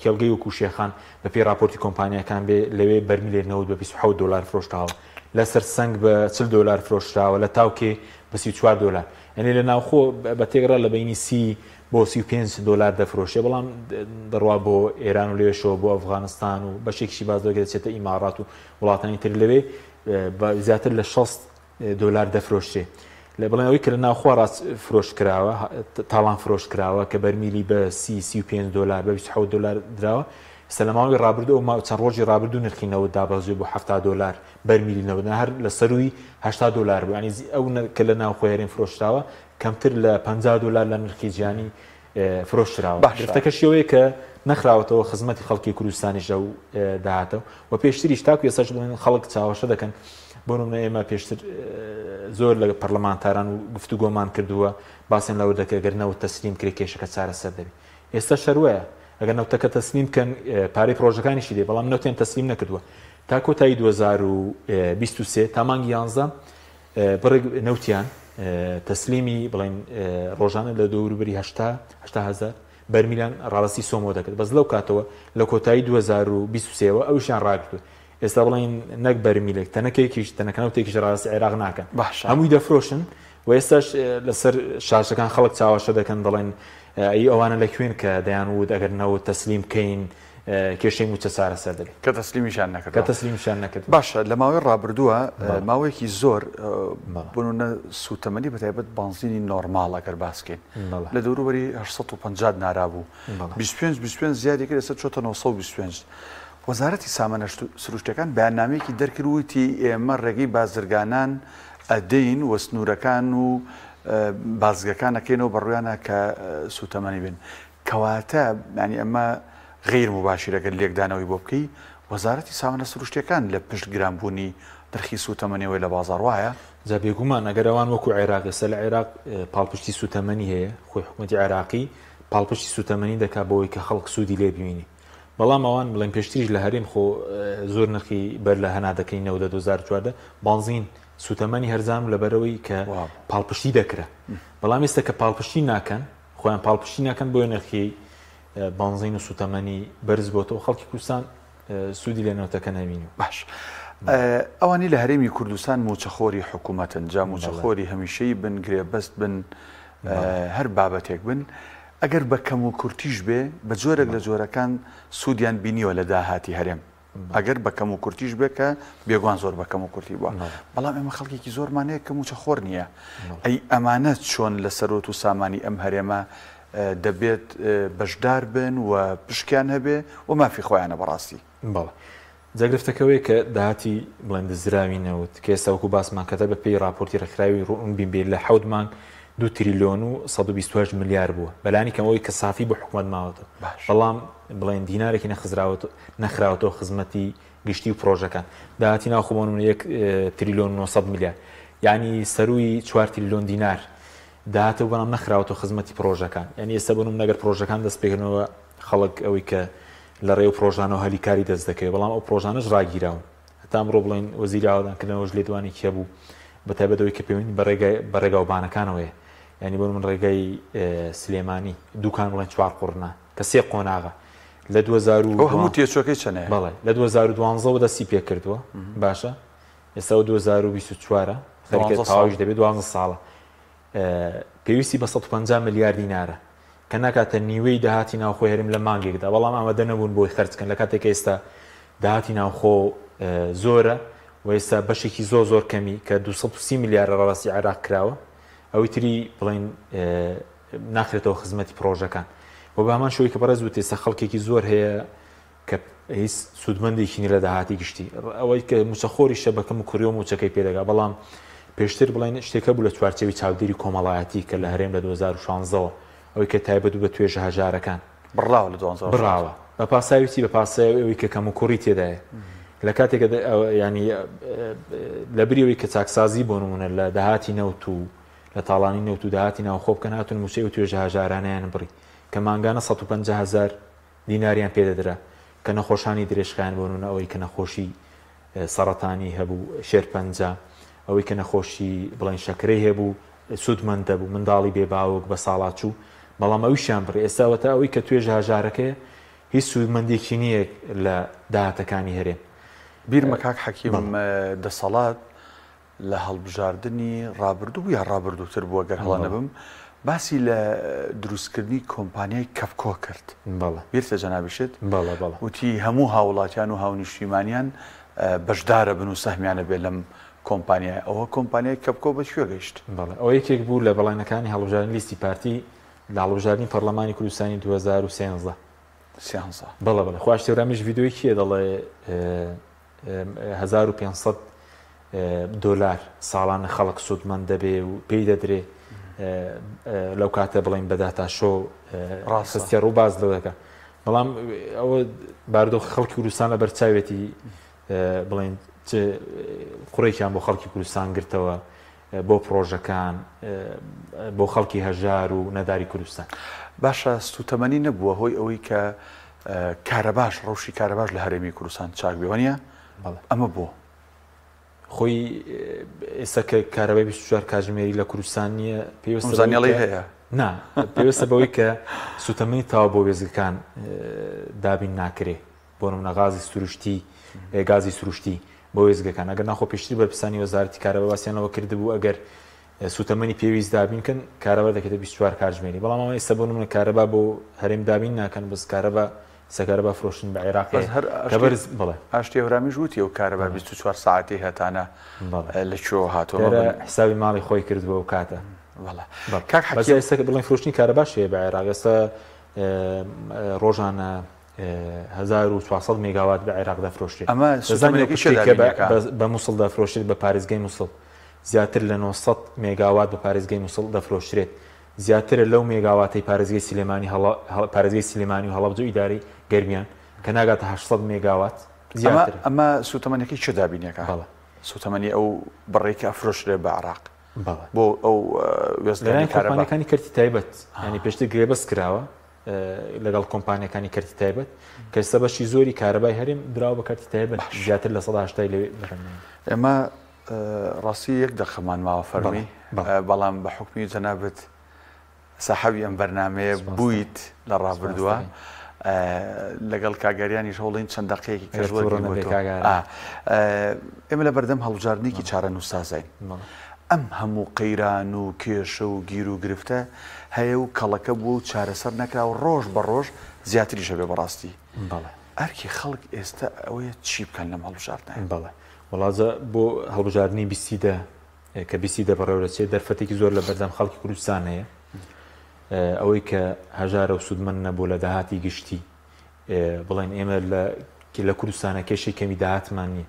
Speaker 2: کێڵگەی وەکو شێخان بە پێی ڕاپۆرتی کۆمپانیاکان بێ لەوێ بەرمیلێک نەوت بە 27 دلار فرۆشتاوە لەسەر سنگ بە 40 دلار فرۆشراوە لە تاوکێ بە 34 دلار یعنی لە ناوخۆ بە تێگڕا لە بینی سی بۆ 35 دۆلار دەفرۆشێ بەڵام دەڕوا بۆ ئێران و لەوێشەوە بۆ ئەفغانستان و بەشێکیشی باس لەوە دەچێتە ئیماڕات و وڵاتانی تر لەوێ بە زیاتر لە 60 دۆلار دەفرۆشرێ لە بڵێن ئەوەی کە لە ناوخۆ ڕاست فرۆش کراوە تاڵان فرۆش کراوە کە بەرمیلی بە سی 35 دۆلار بە 27 دۆلار دراوە ئێستا لە ماوەی ڕابردوو ئەو چەند ڕۆژی ڕابردوو نرخی نەوت دابەزیوە بۆ 70 دۆلار بەرمیلی نەوت هەر لە سەرووی 80 دۆلار بوو یانی ئەو کە لە ناوخۆی هەرێم فرۆشراوە کەمتر لە 50 دۆلار لە نرخی جیهانی فرۆشراوە.
Speaker 1: باشە.
Speaker 2: گرفتەکەشی ئەوەیە کە نەخراوەتەوە خزمەتی خەڵکی کوردستانیش لەو داهاتە و پێشتریش تاکو ئێستاش بڵێن خەڵک چاوەشە دەکەن. بۆ نمونە ئێمە پێشتر زۆر لە پەرلەمانتاران و گفتوگۆمان کردووە باسیان لەوە دەکرد گەر نەوت تەسلیم کرێ کێشەکە چارەسەر دەبێت. ئێستا شەروەیە ئەگەر نەوتەکە تەسلیم بکەن پارەی پرۆژەکانیشی دێ بەڵام نەوتیان تەسلیم نەکردووە تا کۆتایی 2023 تا مانگی 11 بڕێک نەوتیان تەسلیمی بڵێن ڕۆژانە لە دەوروبەری هەشتا هەزار بەرمیلان ڕادەستی سۆمۆ دەکرد بەس لەو کاتەوە لە کۆتایی 2023ەوە ئەویشیان ڕاگرتووە ئێستا بڵێن نەک بەرمیلێک تەنەکێکیش تەنەکەنەوتێکیش ڕاستی عێراق ناکەن
Speaker 1: باشە
Speaker 2: هەمووی دەفرۆشن و ئێستاش لەسەر شاشەکان خەڵک چاوەشە دەکەن دەڵێن ئەی ئەوانە لە کوێن کە دەیان وت ئەگەر نەوت تەسلیم بکەین کێشەی مووچە چارەسەر دەبێت.
Speaker 1: کە تەسلیمیشیان نەکردووە.
Speaker 2: کە تەسلیمیشیان نەکردووە.
Speaker 1: باشە لە ماوەی ڕابردووە ماوەیەکی زۆر بۆ نموونە سووتەمەنی بە تایبەت بانزینی نۆرماڵ ئەگەر باس کەین لە دەوروبەری 850 دینارا بوو 25 25 زیادی کرد ئێستا چۆتە 925 وەزارەتی سامانە سروشتەکان بەیاننامەیەکی دەرکرد وتی ئێمە ڕێگەی بازرگانان ئەدەین و سنوورەکان و بازگەکان ئەکەینەوە بەڕویانە کە سووتەمەنی بن کەواتە یانی ئەمە غیر مباشر ئەگەر لێکدانەوەی بۆ بکەی وەزارەتی سامانە سروشتیەکان لە پشت گرانبوونی نرخی سووتەمەنیەوەی لە بازاڕ وایە؟
Speaker 2: جا بێگومان ئەگەر ئەوان وەکو عێراق ئێستا لە عێراق پاڵپشتی سووتەمەنی هەیە خۆی حکومەتی عێراقی پاڵپشتی سووتەمەنی دەکات بۆی کە خەڵک سوودی لێ ببینی بەڵام ئەوان بڵێن پێشتریش لە هەرێم خۆ زۆر نرخی بەر لە هەناردەکردنی نەوت لە 2014 بانزین سووتەمەنی هەرزان لەبەرەوەی کە پاڵپشتی دەکرا بەڵام ئێستا کە پاڵپشتی ناکەن خۆیان پاڵپشتی ناکەن بۆیە نرخی بەنزین و سوتەمەنی بەرز بۆتەوە خەڵکی کوردستان سوودی لە نەوتەکە نەبینی.
Speaker 1: باش ئەوانەی لە هەرێمی کوردستان موچەخۆری حکوومەتن جا موچەخۆری هەمیشەی بن گرێبەست بن هەر بابەتێک بن ئەگەر بە کەم و کورتیش بێ بە جۆرێک لە جۆرەکان سوودیان بینیوە لە داهاتی هەرێم ئەگەر بە کەم و کورتیش بێ کە بێگوان زۆر بە کەم و کورتی بووە بەڵام ئێمە خەڵکێکی زۆرمان هەیە کە موچەخۆر نییە ئەی ئەمانە چۆن لە سەرۆت و سامانی ئەم هەرێمە دەبێت بەشدار بن و پشکیان هەبێ و مافی خۆیانە بەڕاستی.
Speaker 2: بەڵێ جا گرفتەکە ئەوەیە کە داهاتی بڵێن دزراوی نەوت کە ئێستا وەکو باسمان کردە بە پێی ڕاپۆرتی ڕێکخراوی ڕوونبین بێ لە حەوت مانگ دوو تریلیۆن و 128 ملیار بووە بەلانی کەمەوەی کە سافی بۆ حکومەت ماوەتەوە بەڵام بڵێن دینارێکی نەخزراوەتەوە نەخراوەتەوە خزمەتی گشتی و پرۆژەکان داهاتی ناوخۆ بۆ نمونە یەک تریلیۆن و 900 ملیار یعنی سەروی 4 تریلیۆن دینار داهاتە و بەڵام نەخراوەتەوە خزمەتی پرۆژەکان یعنی ئێستا بۆ نمونە ئەگەر پرۆژەکان دەست پێکردنەوە خەڵک ئەوەی کە لە ڕێ و پرۆژانەوە هەلی کاری دەست دەکەوێت بەڵام ئەو پرۆژانەش ڕاگیراون هەتا ئەمڕۆ بڵێن وەزیری ئاوەدانکردنەوەش لێدوانێکی هەبوو بە تایبەت ئەوەی کە پەیوەندی بە ڕێگای بە ڕێگاوبانەکانەوەیە یعنی بۆ من ڕێگای سلێمانی دوکان بڵێن چوار قوڕنە کە سێ قۆناغە لە 2000
Speaker 1: ئەو هەموو تێچووەکەی چەنە؟
Speaker 2: بەڵێ لە 2012 وە دەستی پێکردووە باشە ئێستا 2024 خەریکە تەواویش دەبێت 12 ساڵە پێویستی بە 150 ملیار دینارە. کە ناکاتە نیوەی داهاتی ناوخۆی هەرێم لە مانگێکدا، بەڵام ئامادە نەبوون بۆی خەرج کەن لە کاتێک کە ئێستا داهاتی ناوخۆ زۆرە و ئێستا بەشێکی زۆر زۆر کەمی کە 230 ملیارە ڕاستی عێراق کراوە ئەوی تری بڵێن ناخرێتەوە خزمەتی پرۆژەکان و بە هەمان شێوەی کە بەڕێز وت ئێستا خەڵکێکی زۆر هەیە کە هیچ سوودمەندێکی نیە لە داهاتی گشتی ئەوەی کە موچەخۆریشە بە کەم و کوڕی و موچەکەی پێدەگا بەڵام پێشتر بڵێن شتێکە بوو لە چوارچێوی چاودێری کۆمەڵایەتی کە لە هەرێم لە 2016ەوە ئەوەی کە تایبەت بوو بە توێژە هەژارەکان
Speaker 1: بڕاوە لە دوانزە
Speaker 2: بڕاوە بە پاساوی چی بە پاساوی ئەوەی کە کەم و کوڕی تێدایە لە کاتێک ینی لە بری ئەوەی کە چاکسازی بۆ نمونە لە داهاتی نەوت و لە تاڵانی نەوت و داهاتی ناوخۆ بکەن هاتون موچەی و توێژە هەژارانیان بڕی کە مانگانە 150 هزار دیناریان پێ دەدرا کە نەخۆشانی درێژخایەن بۆ نمونە ئەوەی کە نەخۆشی سەڕەتانی هەبوو، شێرپەنجە، ئەوەی کە نەخۆشی بڵێن شەکرەی هەبوو سوودمەند دەبوو، منداڵی بێ باوک بەساڵاچوو، بەڵام ئەویشیان بڕی. ئێستا ئەوەتا ئەوەی کە توێژە هەژارەکەیە هیچ سوودمەندێکی نییە لە داهاتەکانی هەرێم.
Speaker 1: بیرمە کاک حەکیم دەسەڵات لە هەڵبژاردنی ڕابردوو بوو یا ڕابردووتر بوو گەر هەڵە نەبم باسی لە دروستکردنی کۆمپانیای کەپکۆ کرد بیرتە جەنابیشت وتی هەموو هاوڵاتیان و هاونیشتیمانیان بەشدارە بن و سەهمیانە بێ لەم کۆمپانیای ئەوە کۆمپانیای کەپکۆ بە کوێ گەیشت؟
Speaker 2: بەڵێ ئەوە یەکێک بوو لە بەڵێنەکانی هەڵبژاردنی لیستی پارتی لە هەڵبژاردنی پەرلەمانی کوردستانی 2013
Speaker 1: سیانزە
Speaker 2: بەڵێ بەڵێ خواش تێورامیش ڤیدیۆی کێ دەڵێ 1500 دۆلار ساڵانە خەڵک سوودمەند دەبێ و پێی دەدرێ لەو کاتە بڵین بە داتاشۆ ڕاستە ڕوو باز لەو دەکە بەڵام ئەوە باردۆخ خەڵکی کوردستان لە بەرچاوێتی بڵین قڕێکیان بۆ خەڵکی کوردستان گرتەوە بۆ پرۆژەکان بۆ خەڵکی هەژار و نەداری کوردستان.
Speaker 1: باشە سوتەمەنی نەبووە هۆی ئەوەی کە کارەباش ڕەوشی کارەباش لە هەرێمی کوردستان چاک بێ وانە؟ ئەمە بۆ؟
Speaker 2: خۆی ئێستا کە کارەبای 24 کاتژمێری لە کوردستان نییە
Speaker 1: پێویستە زانیاڵی هەیە
Speaker 2: نا پێویستە بەوەی کە سوتەمەنی تاوا بۆ وێزگەکان دابین ناکرێ بۆ نمونە غازی سروشتی گازی سروشتی بۆ وێزگەکان ئەگەر ناخۆ پێشتر بەرپرسانی وەزارەتی کارەبا باسیان لەوە کردبوو ئەگەر سوتەمەنی پێویست دابین کەن کارەبا دەکرێتە 24 کاتژمێری بەڵام ئەمە ئێستا بۆ نمونە کارەبا بۆ هەرێم دابین ناکەن بەس کارەبا ئێستا کارەبا فرۆشتن بە عێراق
Speaker 1: بەس هەر
Speaker 2: کە بەرز بڵێ
Speaker 1: ئاشتی هەورامیش وتی ئەو کارەبا 24 ساعتی هەتانە لە کوێوە هاتووە
Speaker 2: دیارە حسابی ماڵی خۆی کردووە ئەو کاتە
Speaker 1: بەڵێ کاک
Speaker 2: حەکیم بەس ئێستا بڵێن فرۆشتنی کارەباش هەیە بە عێراق ئێستا ڕۆژانە 1400 مێگاوات بە عێراق دەفرۆشرێت
Speaker 1: ئەمە
Speaker 2: دەزانین
Speaker 1: سوتەمەنیەکەی کێ
Speaker 2: پشتێکە
Speaker 1: دابین دەکا؟
Speaker 2: بە موسڵ دەفرۆشرێت بە پارێزگای موسڵ زیاتر لە 900 مێگاوات بە پارێزگای موسڵ دەفرۆشرێت زیاترە لەو مێگاواتەی پارێزگای سلێمانی پارێزگای سلێمانی و هەڵەبجە و ئیدارەی گەرمیان کە ناگاتە 800 مێگاوات زیاترە.
Speaker 1: ئەمە سوتەمەنیەکەی کێ دابین ئەکا؟
Speaker 2: بەڵێ.
Speaker 1: سوتەمەنی ئەو بڕەی کە ئەفرۆشرێ بە عێراق
Speaker 2: بەڵێ.
Speaker 1: بۆ ئەو وێستگانەی
Speaker 2: لەلایەن
Speaker 1: کارەبا؟
Speaker 2: کۆمپانیاکانی کەرتی تایبەت یانی پێشتر گرێبەست کراوە لەگەڵ کۆمپانیەکانی کەرتی تایبەت کە ئێستا بەشی زۆری کارەبای هەرێم دراوە بە کەرتی تایبەت زیاتر لە 180 لەوێ بەرهەمێنن.
Speaker 1: ئێمە ڕاستی یەک دەقەمان ماوە فەرمی بەڵام بە حوکمی جەنابت ساحەبی ئەم بەرنامەیە بوویت لە ڕابردووە لەگەڵ کاگەریانیش هەوڵین چەند دەقەیەکی کەش وەرگرین بۆ تۆ. ئێمە لە بەردەم هەڵبژاردنێکی چارەنووسسازین. ئەم هەموو قەیران و کێشە و گیر و گرفتە هەیە و کەڵەکە بووە و چارەسەر نەکرا و ڕۆژ بە ڕۆژ زیاتریش هەبێ بەڕاستی. ئەرکی خەڵک ئێستا ئەوەیە چی بکەن لەم هەڵبژاردنە؟
Speaker 2: بەڵێ وەڵا جا بۆ هەڵبژاردنی بیستی دە کە بیستی دە بەڕێوە دەچێت دەرفەتێکی زۆر لە بەردەم خەڵکی کوردستان هەیە ئەوەی کە هەژارە و سوودمەند نەبوو لە داهاتی گشتی بڵێن ئێمە لە لە کوردستانە کێشەی کەمی داهاتمان نییە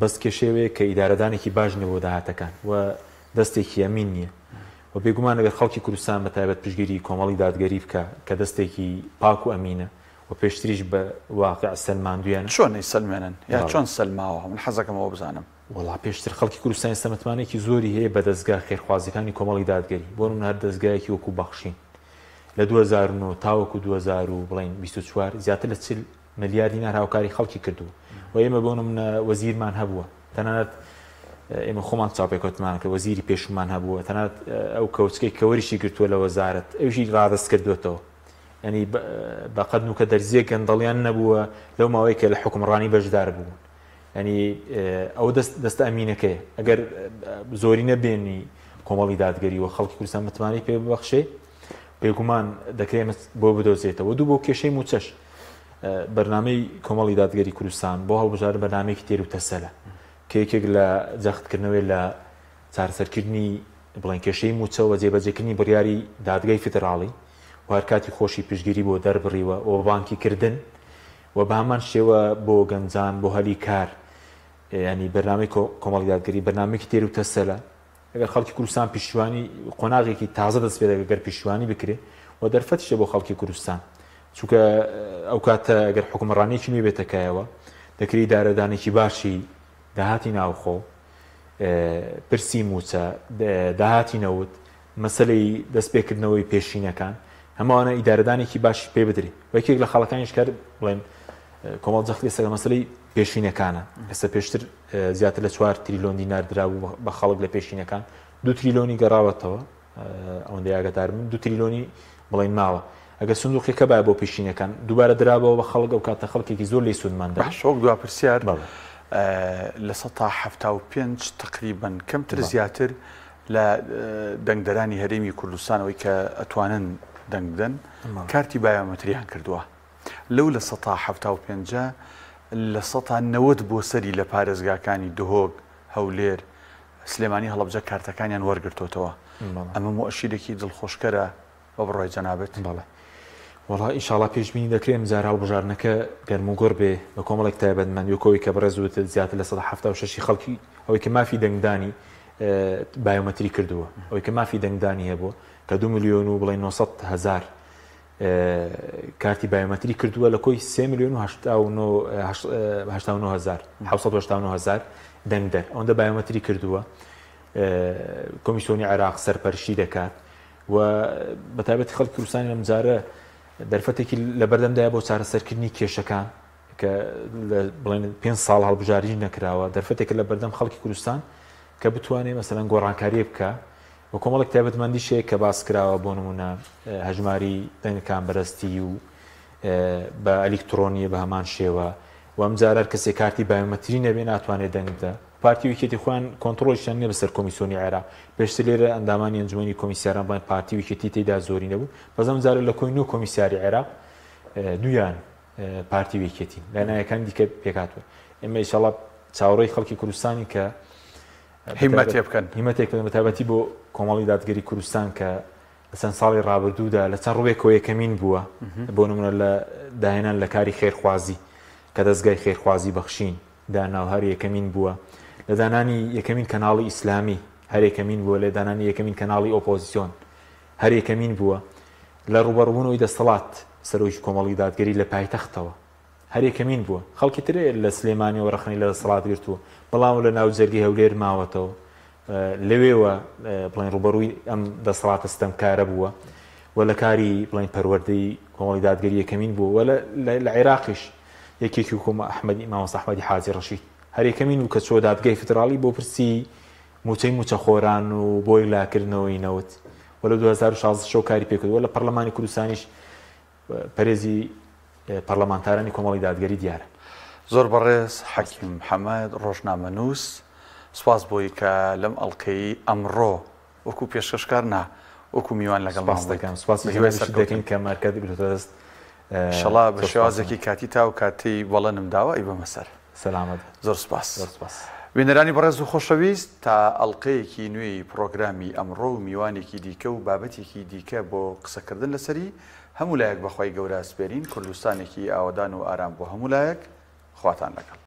Speaker 2: بەس کێشەوەیە کە ئیدارەدانێکی باش نیە بۆ داهاتەکان و دەستێکی ئەمین نییە و بێگومان ئەگەر خەڵکی کوردستان بە تایبەت پشتگیری کۆمەڵی دادگەری بکە کە دەستێکی پاک و ئەمینە و پێشتریش بە واقع سەلماندویانە.
Speaker 1: چۆن ئەیسەلمێنن یا چۆن سەلماوە؟ من حەزەکەم ئەوە بزانم.
Speaker 2: وەڵا پێشتر خەڵکی کوردستان ئێستا متمانەیەکی زۆری هەیە بە دەزگا خێرخوازیەکانی کۆمەڵی دادگەری بۆ نمونە هەر دەزگایەکی وەکو بەخشین لە 2009 تاوەکو 2000 و بڵێین 24 زیاتر لە 40 ملیار دینار هاوکاری خەڵکی کردووە و ئێمە بۆ نمونە وەزیرمان هەبووە تەنانەت ئێمە خۆمان چاپێکەوتمان کرد وەزیری پێشومان هەبووە تەنانەت ئەو کەوچکەی کەوەریشی گرتووە لە وەزارەت ئەویشی ڕادەست کردوێتەوە ینی بەقەد نوکە دەرزیە گەندەڵیان نەبووە لەو ماوەی کە لە حکومڕانی بەشدار بوون ینی ئەو دەست دەستە ئەمینەکەی ئەگەر زۆری نەبێنی کۆمەڵی دادگەری و خەڵکی کوردستان متمانەی پێ ببەخشێ بێگومان دەکرێت ئێمە بۆ بدۆزێتەوە. دوو بۆ کێشەی مووچەش بەرنامەی کۆمەڵی دادگەری کوردستان بۆ هەڵبژاردن بەرنامەیەکی تێر و تەسەلە کە یەکێک لە جەختکردنەوەی لە چارەسەرکردنی بڵێن کێشەی مووچە و جێبەجێکردنی بڕیاری دادگای فیدراڵی و هەر کاتی خۆشی پشتگیری بۆ دەربڕیوە و بە بانکیکردن و بە هەمان شێوە بۆ گەنجان بۆ هەلی کار ینی بەرنامەی کۆمەڵی دادگەری بەرنامەیەکی تێر و تەسەلە ئەگەر خەڵکی کوردستان پشتیوانی قۆناغێکی تازە دەست پێ دەکات گەر پشتیوانی بکرێ و دەرفەتیشە بۆ خەڵکی کوردستان چونکە ئەو کاتە ئەگەر حکومڕانێکی نوێ بێتە کایەوە دەکرێت ئیدارەدانێکی باشی داهاتی ناوخۆ پرسی مووچە داهاتی نەوت مەسەلەی دەستپێکردنەوەی پێشینەکان هەمووانە ئیدارەدانێکی باشی پێ بدرێ و یەکێک لە خاڵەکانیش کە بڵێن کۆمەڵ جەخت لەسەر مەسەلەی پێشینەکانە ئێستا پێشتر زیاتر لە 4 تریلۆن دینار درابوو بە خەڵک لە پێشینەکان دو تریلۆنی گەڕاوەتەوە ئەوەندەی ئاگادار بم دو تریلۆنی بڵین ماوە ئەگەر سندوقێکە باە بۆ پێشینەکان دووبارە درابەوە بە خەڵک ئەو کاتە خەڵکێکی زۆر لی سوودمان دەبوو.
Speaker 1: باشە وەک دوا پرسیار 75% تقریبا کەمتر زیاتر لە دەنگدەرانی هەرێمی کوردستان ئەوەی کە ئەتوانن دەنگ بدەن کارتی بایۆمەتریان کردووە لەو 75% 90% بۆ سەری لە پارێزگاکانی دهۆک، هەولێر، سلێمانی هەڵەبجە کارتەکانیان وەرگرتۆتەوە ئەمە موئەشیرێکی دڵخۆشکەرە بە بڕوای جەنابت؟
Speaker 2: بەڵێ وەڵا ئیشاڵا پێشبینی دەکرێ ئەمجارە هەڵبژاردنەکە گەرموگوڕ بێ بە کۆمەڵێک تایبەتمەندی وەک ئەوەی کە بەڕێز وتت زیاتر لە 76% خەڵکی ئەوەی کە مافی دەنگدانی بایۆمەتری کردووە ئەوەی کە مافی دەنگدانی هەبووە کە 2 ملیۆن و بڵێن 900 هەزار کارتی بایۆمەتری کردووە لە کۆی 3 ملیۆن و 89 هەزار 789 هەزار دەنگدەر ئەوەندە بایۆمەتری کردووە کۆمیسیۆنی عێراق سەرپەرشتی دەکات و بەتایبەتی خەڵکی کوردستانی ئەمجارە دەرفەتێکی لەبەردەمدایە بۆ چارەسەرکردنی کێشەکان کە بڵێن پێ ساڵ هەڵبژاردنی نەکراوە دەرفەتێکە لە بەردەم خەڵکی کوردستان کە بتوانێت مەسەلەن گۆڕانکاریە بکە و کۆمەڵێک تایبەتمەندیش هەیە کە باس کراوە بۆ نمونە هەژماری دەنگەکان بەرەستی و بە ئەلیکترۆنیە بە هەمان شێوە و ئەم جارە کەسێک کارتی بایۆمەتری نەبێ ناتوانێت دەنگ بدە پارتی و یەکێتی خۆیان کۆنتڕۆڵیشیان نییە بەسەر کۆمیسیۆنی عێراق. پێشتر لێرە ئەندامانی ئەنجومەنی کۆمیسیاران بڵێن پارتی و یەکێتی تێیدا زۆرینە بوون، بەس ئەم جارە لە کۆی نۆ کۆمیسیاری عێراق دوویان پارتی و یەکێتین، لایەنەکانی دیکە پێکهاتوون. ئێمە ئیشەڵا چاوەڕێی خەڵکی کوردستانین کە
Speaker 1: هیمەتێ بکەن.
Speaker 2: هیمەتێک بکەن بەتایبەتی بۆ کۆمەڵی دادگەری کوردستان کە لە چەند ساڵی ڕابردوودا لە چەند ڕووێکەوە یەکەمین بووە، بۆ نمونە لە داهێنان لە کاری خێرخوازی کە دەزگای خێرخوازی بەخشین دانا و هەر یەکەمین بووە لە دانانی یەکەمین کەناڵی ئیسلامی، هەر یەکەمین بووە لە دانانی یەکەمین کەناڵی ئۆپۆزیسیۆن، هەر یەکەمین بووە لە ڕووبەڕووبوونەوەی دەستەڵات، سەرۆکی کۆمەڵی دادگەری لە پایتەختەوە هەر یەکەمین بووە. خەڵکی تر لە سلێمانیەوە ڕەخنەی لە دەسەڵات گرتووە، بەڵام لە ناو جەرگەی هەولێر ماوەتەوە، لەوێوە بڵێن ڕووبەڕووی ئەم دەسەڵاتە ستەمکارە بووە و لە کاری بڵێن پەروەردەی کۆمەڵی دادگەری یەکەمین بووە و لە عێراقیش یەکێکی وەکو ئەحمەدی مامۆستا ئەحمەدی حاجی ڕەشید هەر یەکەمین بوو کە چووە دادگای فیدراڵی بۆ پرسی مووچەی مووچەخۆران و بۆ یەکلاکردنەوەی نەوت و لە 2016 شەو کاری پێکردووە لە پەرلەمانی کوردستانیش پەرێزی پەرلەمانتارانی کۆمەڵی دادگەری دیارە.
Speaker 1: زۆر بەڕێز حەکیم محەمەد ڕۆژنامەنووس سوپاس بۆی کە لەم ئەڵقەی ئەمڕۆ وەکو پێشکەشکار نا وەکو میوان لەگەڵمان
Speaker 2: سوپاست دەکەم سوپاسی
Speaker 1: بە هیوای
Speaker 2: جەنابیشت
Speaker 1: سەرکەوتن.
Speaker 2: دەکەین کە مارکەت گرتۆتە دەست
Speaker 1: ئیشەڵا بە
Speaker 2: زۆر سوپاس
Speaker 1: شێوازێکی کاتی تا و کاتەی بەڵێنم داوە ئەیبەمە سەر.
Speaker 2: سەلامەت بن.
Speaker 1: زۆر سوپاس.
Speaker 2: زۆر سوپاس.
Speaker 1: بینەرانی بەڕێز و خۆشەویست تا ئەڵقەیەکی نوێی پڕۆگرامی ئەمڕۆ و میوانێکی دیکە و بابەتێکی دیکە بۆ قسەکردن لەسەری، هەموو لایەک بە خوای گەورە ئەسپێرین، کوردستانێکی ئاوەدان و ئارام بۆ هەموو لایەک، خواتان لەگەڵ.